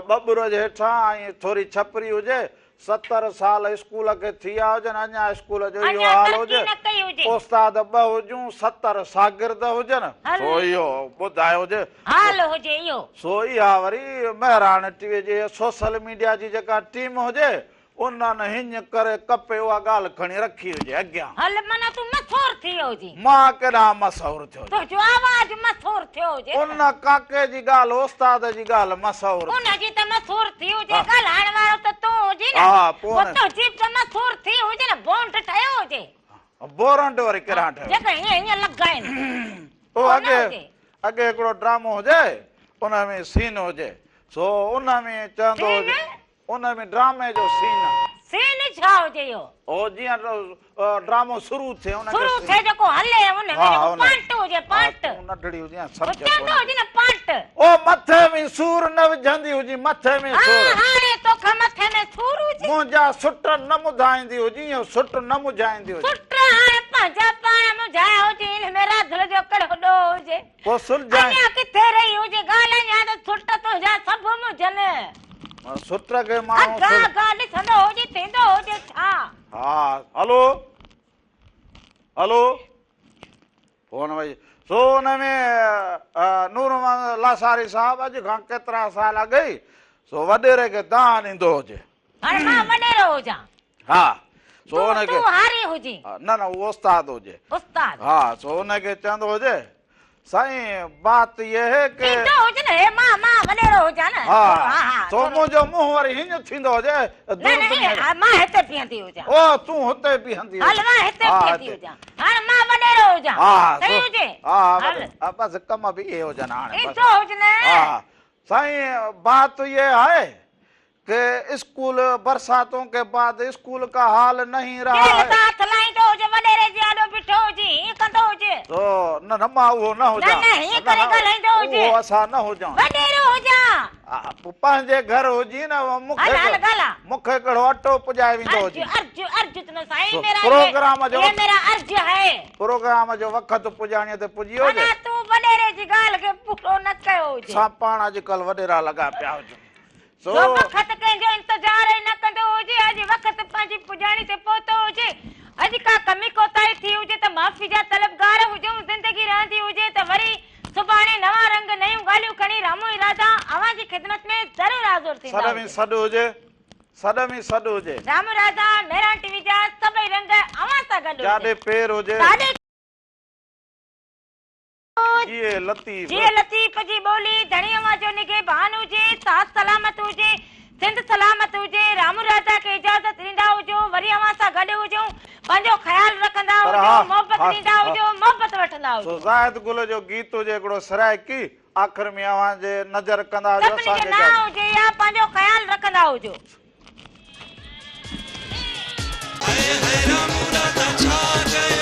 Speaker 1: ٻٻر جي هيٺان ۽ ٿوري ڇپري هجي، 70 سال اسڪول کي ٿي ويا هجن، اڃا اسڪول جو اهو
Speaker 2: اڃا
Speaker 1: حال
Speaker 2: ترقي
Speaker 1: هجي،
Speaker 2: نه ڪئي هجي.
Speaker 1: استاد ٻه هجون، 70 شاگرد هجن،
Speaker 2: هل.
Speaker 1: سو اهو ٻڌايو هجي.
Speaker 2: حال هجي اهو.
Speaker 1: سو اها وري مهراڻ ٽي وي جي سوشل ميڊيا جي جيڪا ٽيم هجي، انهن هڃ ڪري ڪپي اها ڳالهه کڻي رکي هجي اڳيان.
Speaker 2: هل معنيٰ تون مشهور ٿي ويو هجين.
Speaker 1: مان ڪيڏانهن مشهور ٿيو هجان.
Speaker 2: تنهنجو آواز مشهور ٿيو هجي نه.
Speaker 1: ان ڪاڪي جي ڳالهه استاد جي ڳالهه مشهور
Speaker 2: ان
Speaker 1: ٿي.
Speaker 2: جي ته مشهور ٿي هجي ڳالهائڻ وارو ته تون هجين نه.
Speaker 1: ها پوء
Speaker 2: پوء تنهنجي به ته مشهور ٿي هجي نه بونڊ ٺهيو هجي.
Speaker 1: بورنڊ وري ڪيڏانهن ٺهيو.
Speaker 2: جيڪي هيئن هيئن لڳائين.
Speaker 1: او
Speaker 2: اهو نه
Speaker 1: اڳي
Speaker 2: هجي.
Speaker 1: اڳي هڪڙو ڊرامو هجي ان ۾ سين هجي. سو ان ۾ چوندو هجي. ان ۾ ڊرامي جو سين.
Speaker 2: سين ڇا هجي اهو؟
Speaker 1: اهو جيئن ڊرامو شروع ٿئي ان کي
Speaker 2: شروع ٿئي جيڪو هلي ان ۾ جيڪو پانٽ هجي پانٽ.
Speaker 1: تون ننڍڙي هجين سمجهه
Speaker 2: ڪونه. چوندو هجي نه پانٽ.
Speaker 1: او مٿي ۾ سور نه وجهندي هجين مٿي ۾ سور.
Speaker 2: ها هاڻي توکان مٿي ۾ سور هجي.
Speaker 1: منهنجا سٽ نه مڌائيندي هجين اهو سٽ نه مجهائيندي هجين.
Speaker 2: سٽ هاڻي پنهنجا پاڻ مجهايا هجين ان ۾ راڌل جو ڪهڙو ڏوهه هجي.
Speaker 1: پوء سلجهائين.
Speaker 2: اڃا ڪٿي رهي هجي ڳالهه اڃا ته سٽ تنهنجا سڀ مجهن.
Speaker 1: سٽ کي ماڻهو
Speaker 2: اگها اگها ڏسندو هجي ٿيندو هجي ڇا.
Speaker 1: ها هلو هلو فون وئي سو ان ۾ نور محمد لاشاري صاحب اڄ کان ڪيترا سال اڳ ئي سو وڏيري کي دانهن ڏيندو هجي.
Speaker 2: هاڻي مان وڏيرو هجان.
Speaker 1: ها سو ان کي
Speaker 2: تون هاري هجين.
Speaker 1: نه نه اهو استاد هجي.
Speaker 2: استاد.
Speaker 1: ها سو ان کي چوندو هجي سائين بات يه هي ڪه.
Speaker 2: ٿيندو هجي نه هي مان مان وڏيرو هجان نه.
Speaker 1: ها سو منهنجو منهن وري هيئن ٿيندو هجي.
Speaker 2: نه نه مان هتي بيهندي هجان.
Speaker 1: او تون هتي بيهندي هجين.
Speaker 2: هل مان هتي بيهندي هجان. هاڻ مان وڏيرو هجان. صحيح هجي.
Speaker 1: ها ها بس ڪم به اهي هجن هاڻي.
Speaker 2: ٿيندو هجي نه.
Speaker 1: ها سائين بات يه هي ڪه اسڪول برساتون ڪي بعد اسڪول ڪا حال نهين رها
Speaker 2: ڪنهن
Speaker 1: هي.
Speaker 2: تان هٿ لاهيندو هجي وڏيري جي آڏو بيٺو هجي هيئن ڪندو هجي.
Speaker 1: تو نه نه مان اهو نه هجان.
Speaker 2: نه نه هيئن ڪري ڳالهائيندو هجي.
Speaker 1: اهو اسان نه هجان.
Speaker 2: وڏيرو هجان.
Speaker 1: پوء پنهنجي گهر هجين نه مون کي
Speaker 2: هل هل ڳالهاء.
Speaker 1: مون کي ڪهڙو اٽو پڄائي ويندو هجين.
Speaker 2: عرض عرض عرض نه سائين ميرا
Speaker 1: پروگرام جو
Speaker 2: يي ميرا عرض هي.
Speaker 1: پروگرام جو وقت پڄاڻيء تي پڄي ويو هجي.
Speaker 2: معنيٰ تون وڏيري جي ڳالهه کي پورو نه ڪيو هجي.
Speaker 1: اسان پاڻ اڄڪلهه وڏيرا لڳا پيا هجون.
Speaker 2: جو وقت ڪنهن جو انتظار ئي نه ڪندو هجي، اڄ وقت پنهنجي پڄاڻي تي پهتو هجي، اڄ ڪا ڪمي ڪوتاهي ٿي هجي ته معافي جا طلبگار هجون، زندگي رهندي هجي ته وري سڀاڻي نوان رنگ نيون ڳالهيون کڻي رامو ۽ راڌا اوهان جي خدمت ۾ ضرور حاضر ٿيندا
Speaker 1: سڏ ۾
Speaker 2: هجون.
Speaker 1: سڏ هجي، سڏ ۾ سڏ هجي.
Speaker 2: رامو راڌا، مهراڻ ٽي وي جا سڀئي رنگ اوهان سان گڏ هجن.
Speaker 1: جاڏي پير هجي.
Speaker 2: تاڏي.
Speaker 1: جيئي لطيف.
Speaker 2: جيئي لطيف جي ٻولي ڌڻي اوهان جو نگهبان هجي ساٿ سلامت هجي سنڌ سلامت هجي رامو راڌا کي اجازت ڏيندا هجو وري اوهان سان گڏ هجون پنهنجو خيال رکندا
Speaker 1: پر
Speaker 2: هجو
Speaker 1: ها
Speaker 2: محبت
Speaker 1: ها
Speaker 2: ڏيندا
Speaker 1: ها
Speaker 2: هجو محبت وٺندا
Speaker 1: سو
Speaker 2: هجو.
Speaker 1: زاهد گل جو گيت هجي هڪڙو سرائيڪي آخر ۾ اوهان جي نظر ڪندا هجو
Speaker 2: سڀني
Speaker 1: اسان
Speaker 2: جو
Speaker 1: کي
Speaker 2: نانء
Speaker 1: اجازت.
Speaker 2: هجي يا پنهنجو خيال رکندا هجو.
Speaker 5: هاء هاء رامو راڌا ڇا ڪيو.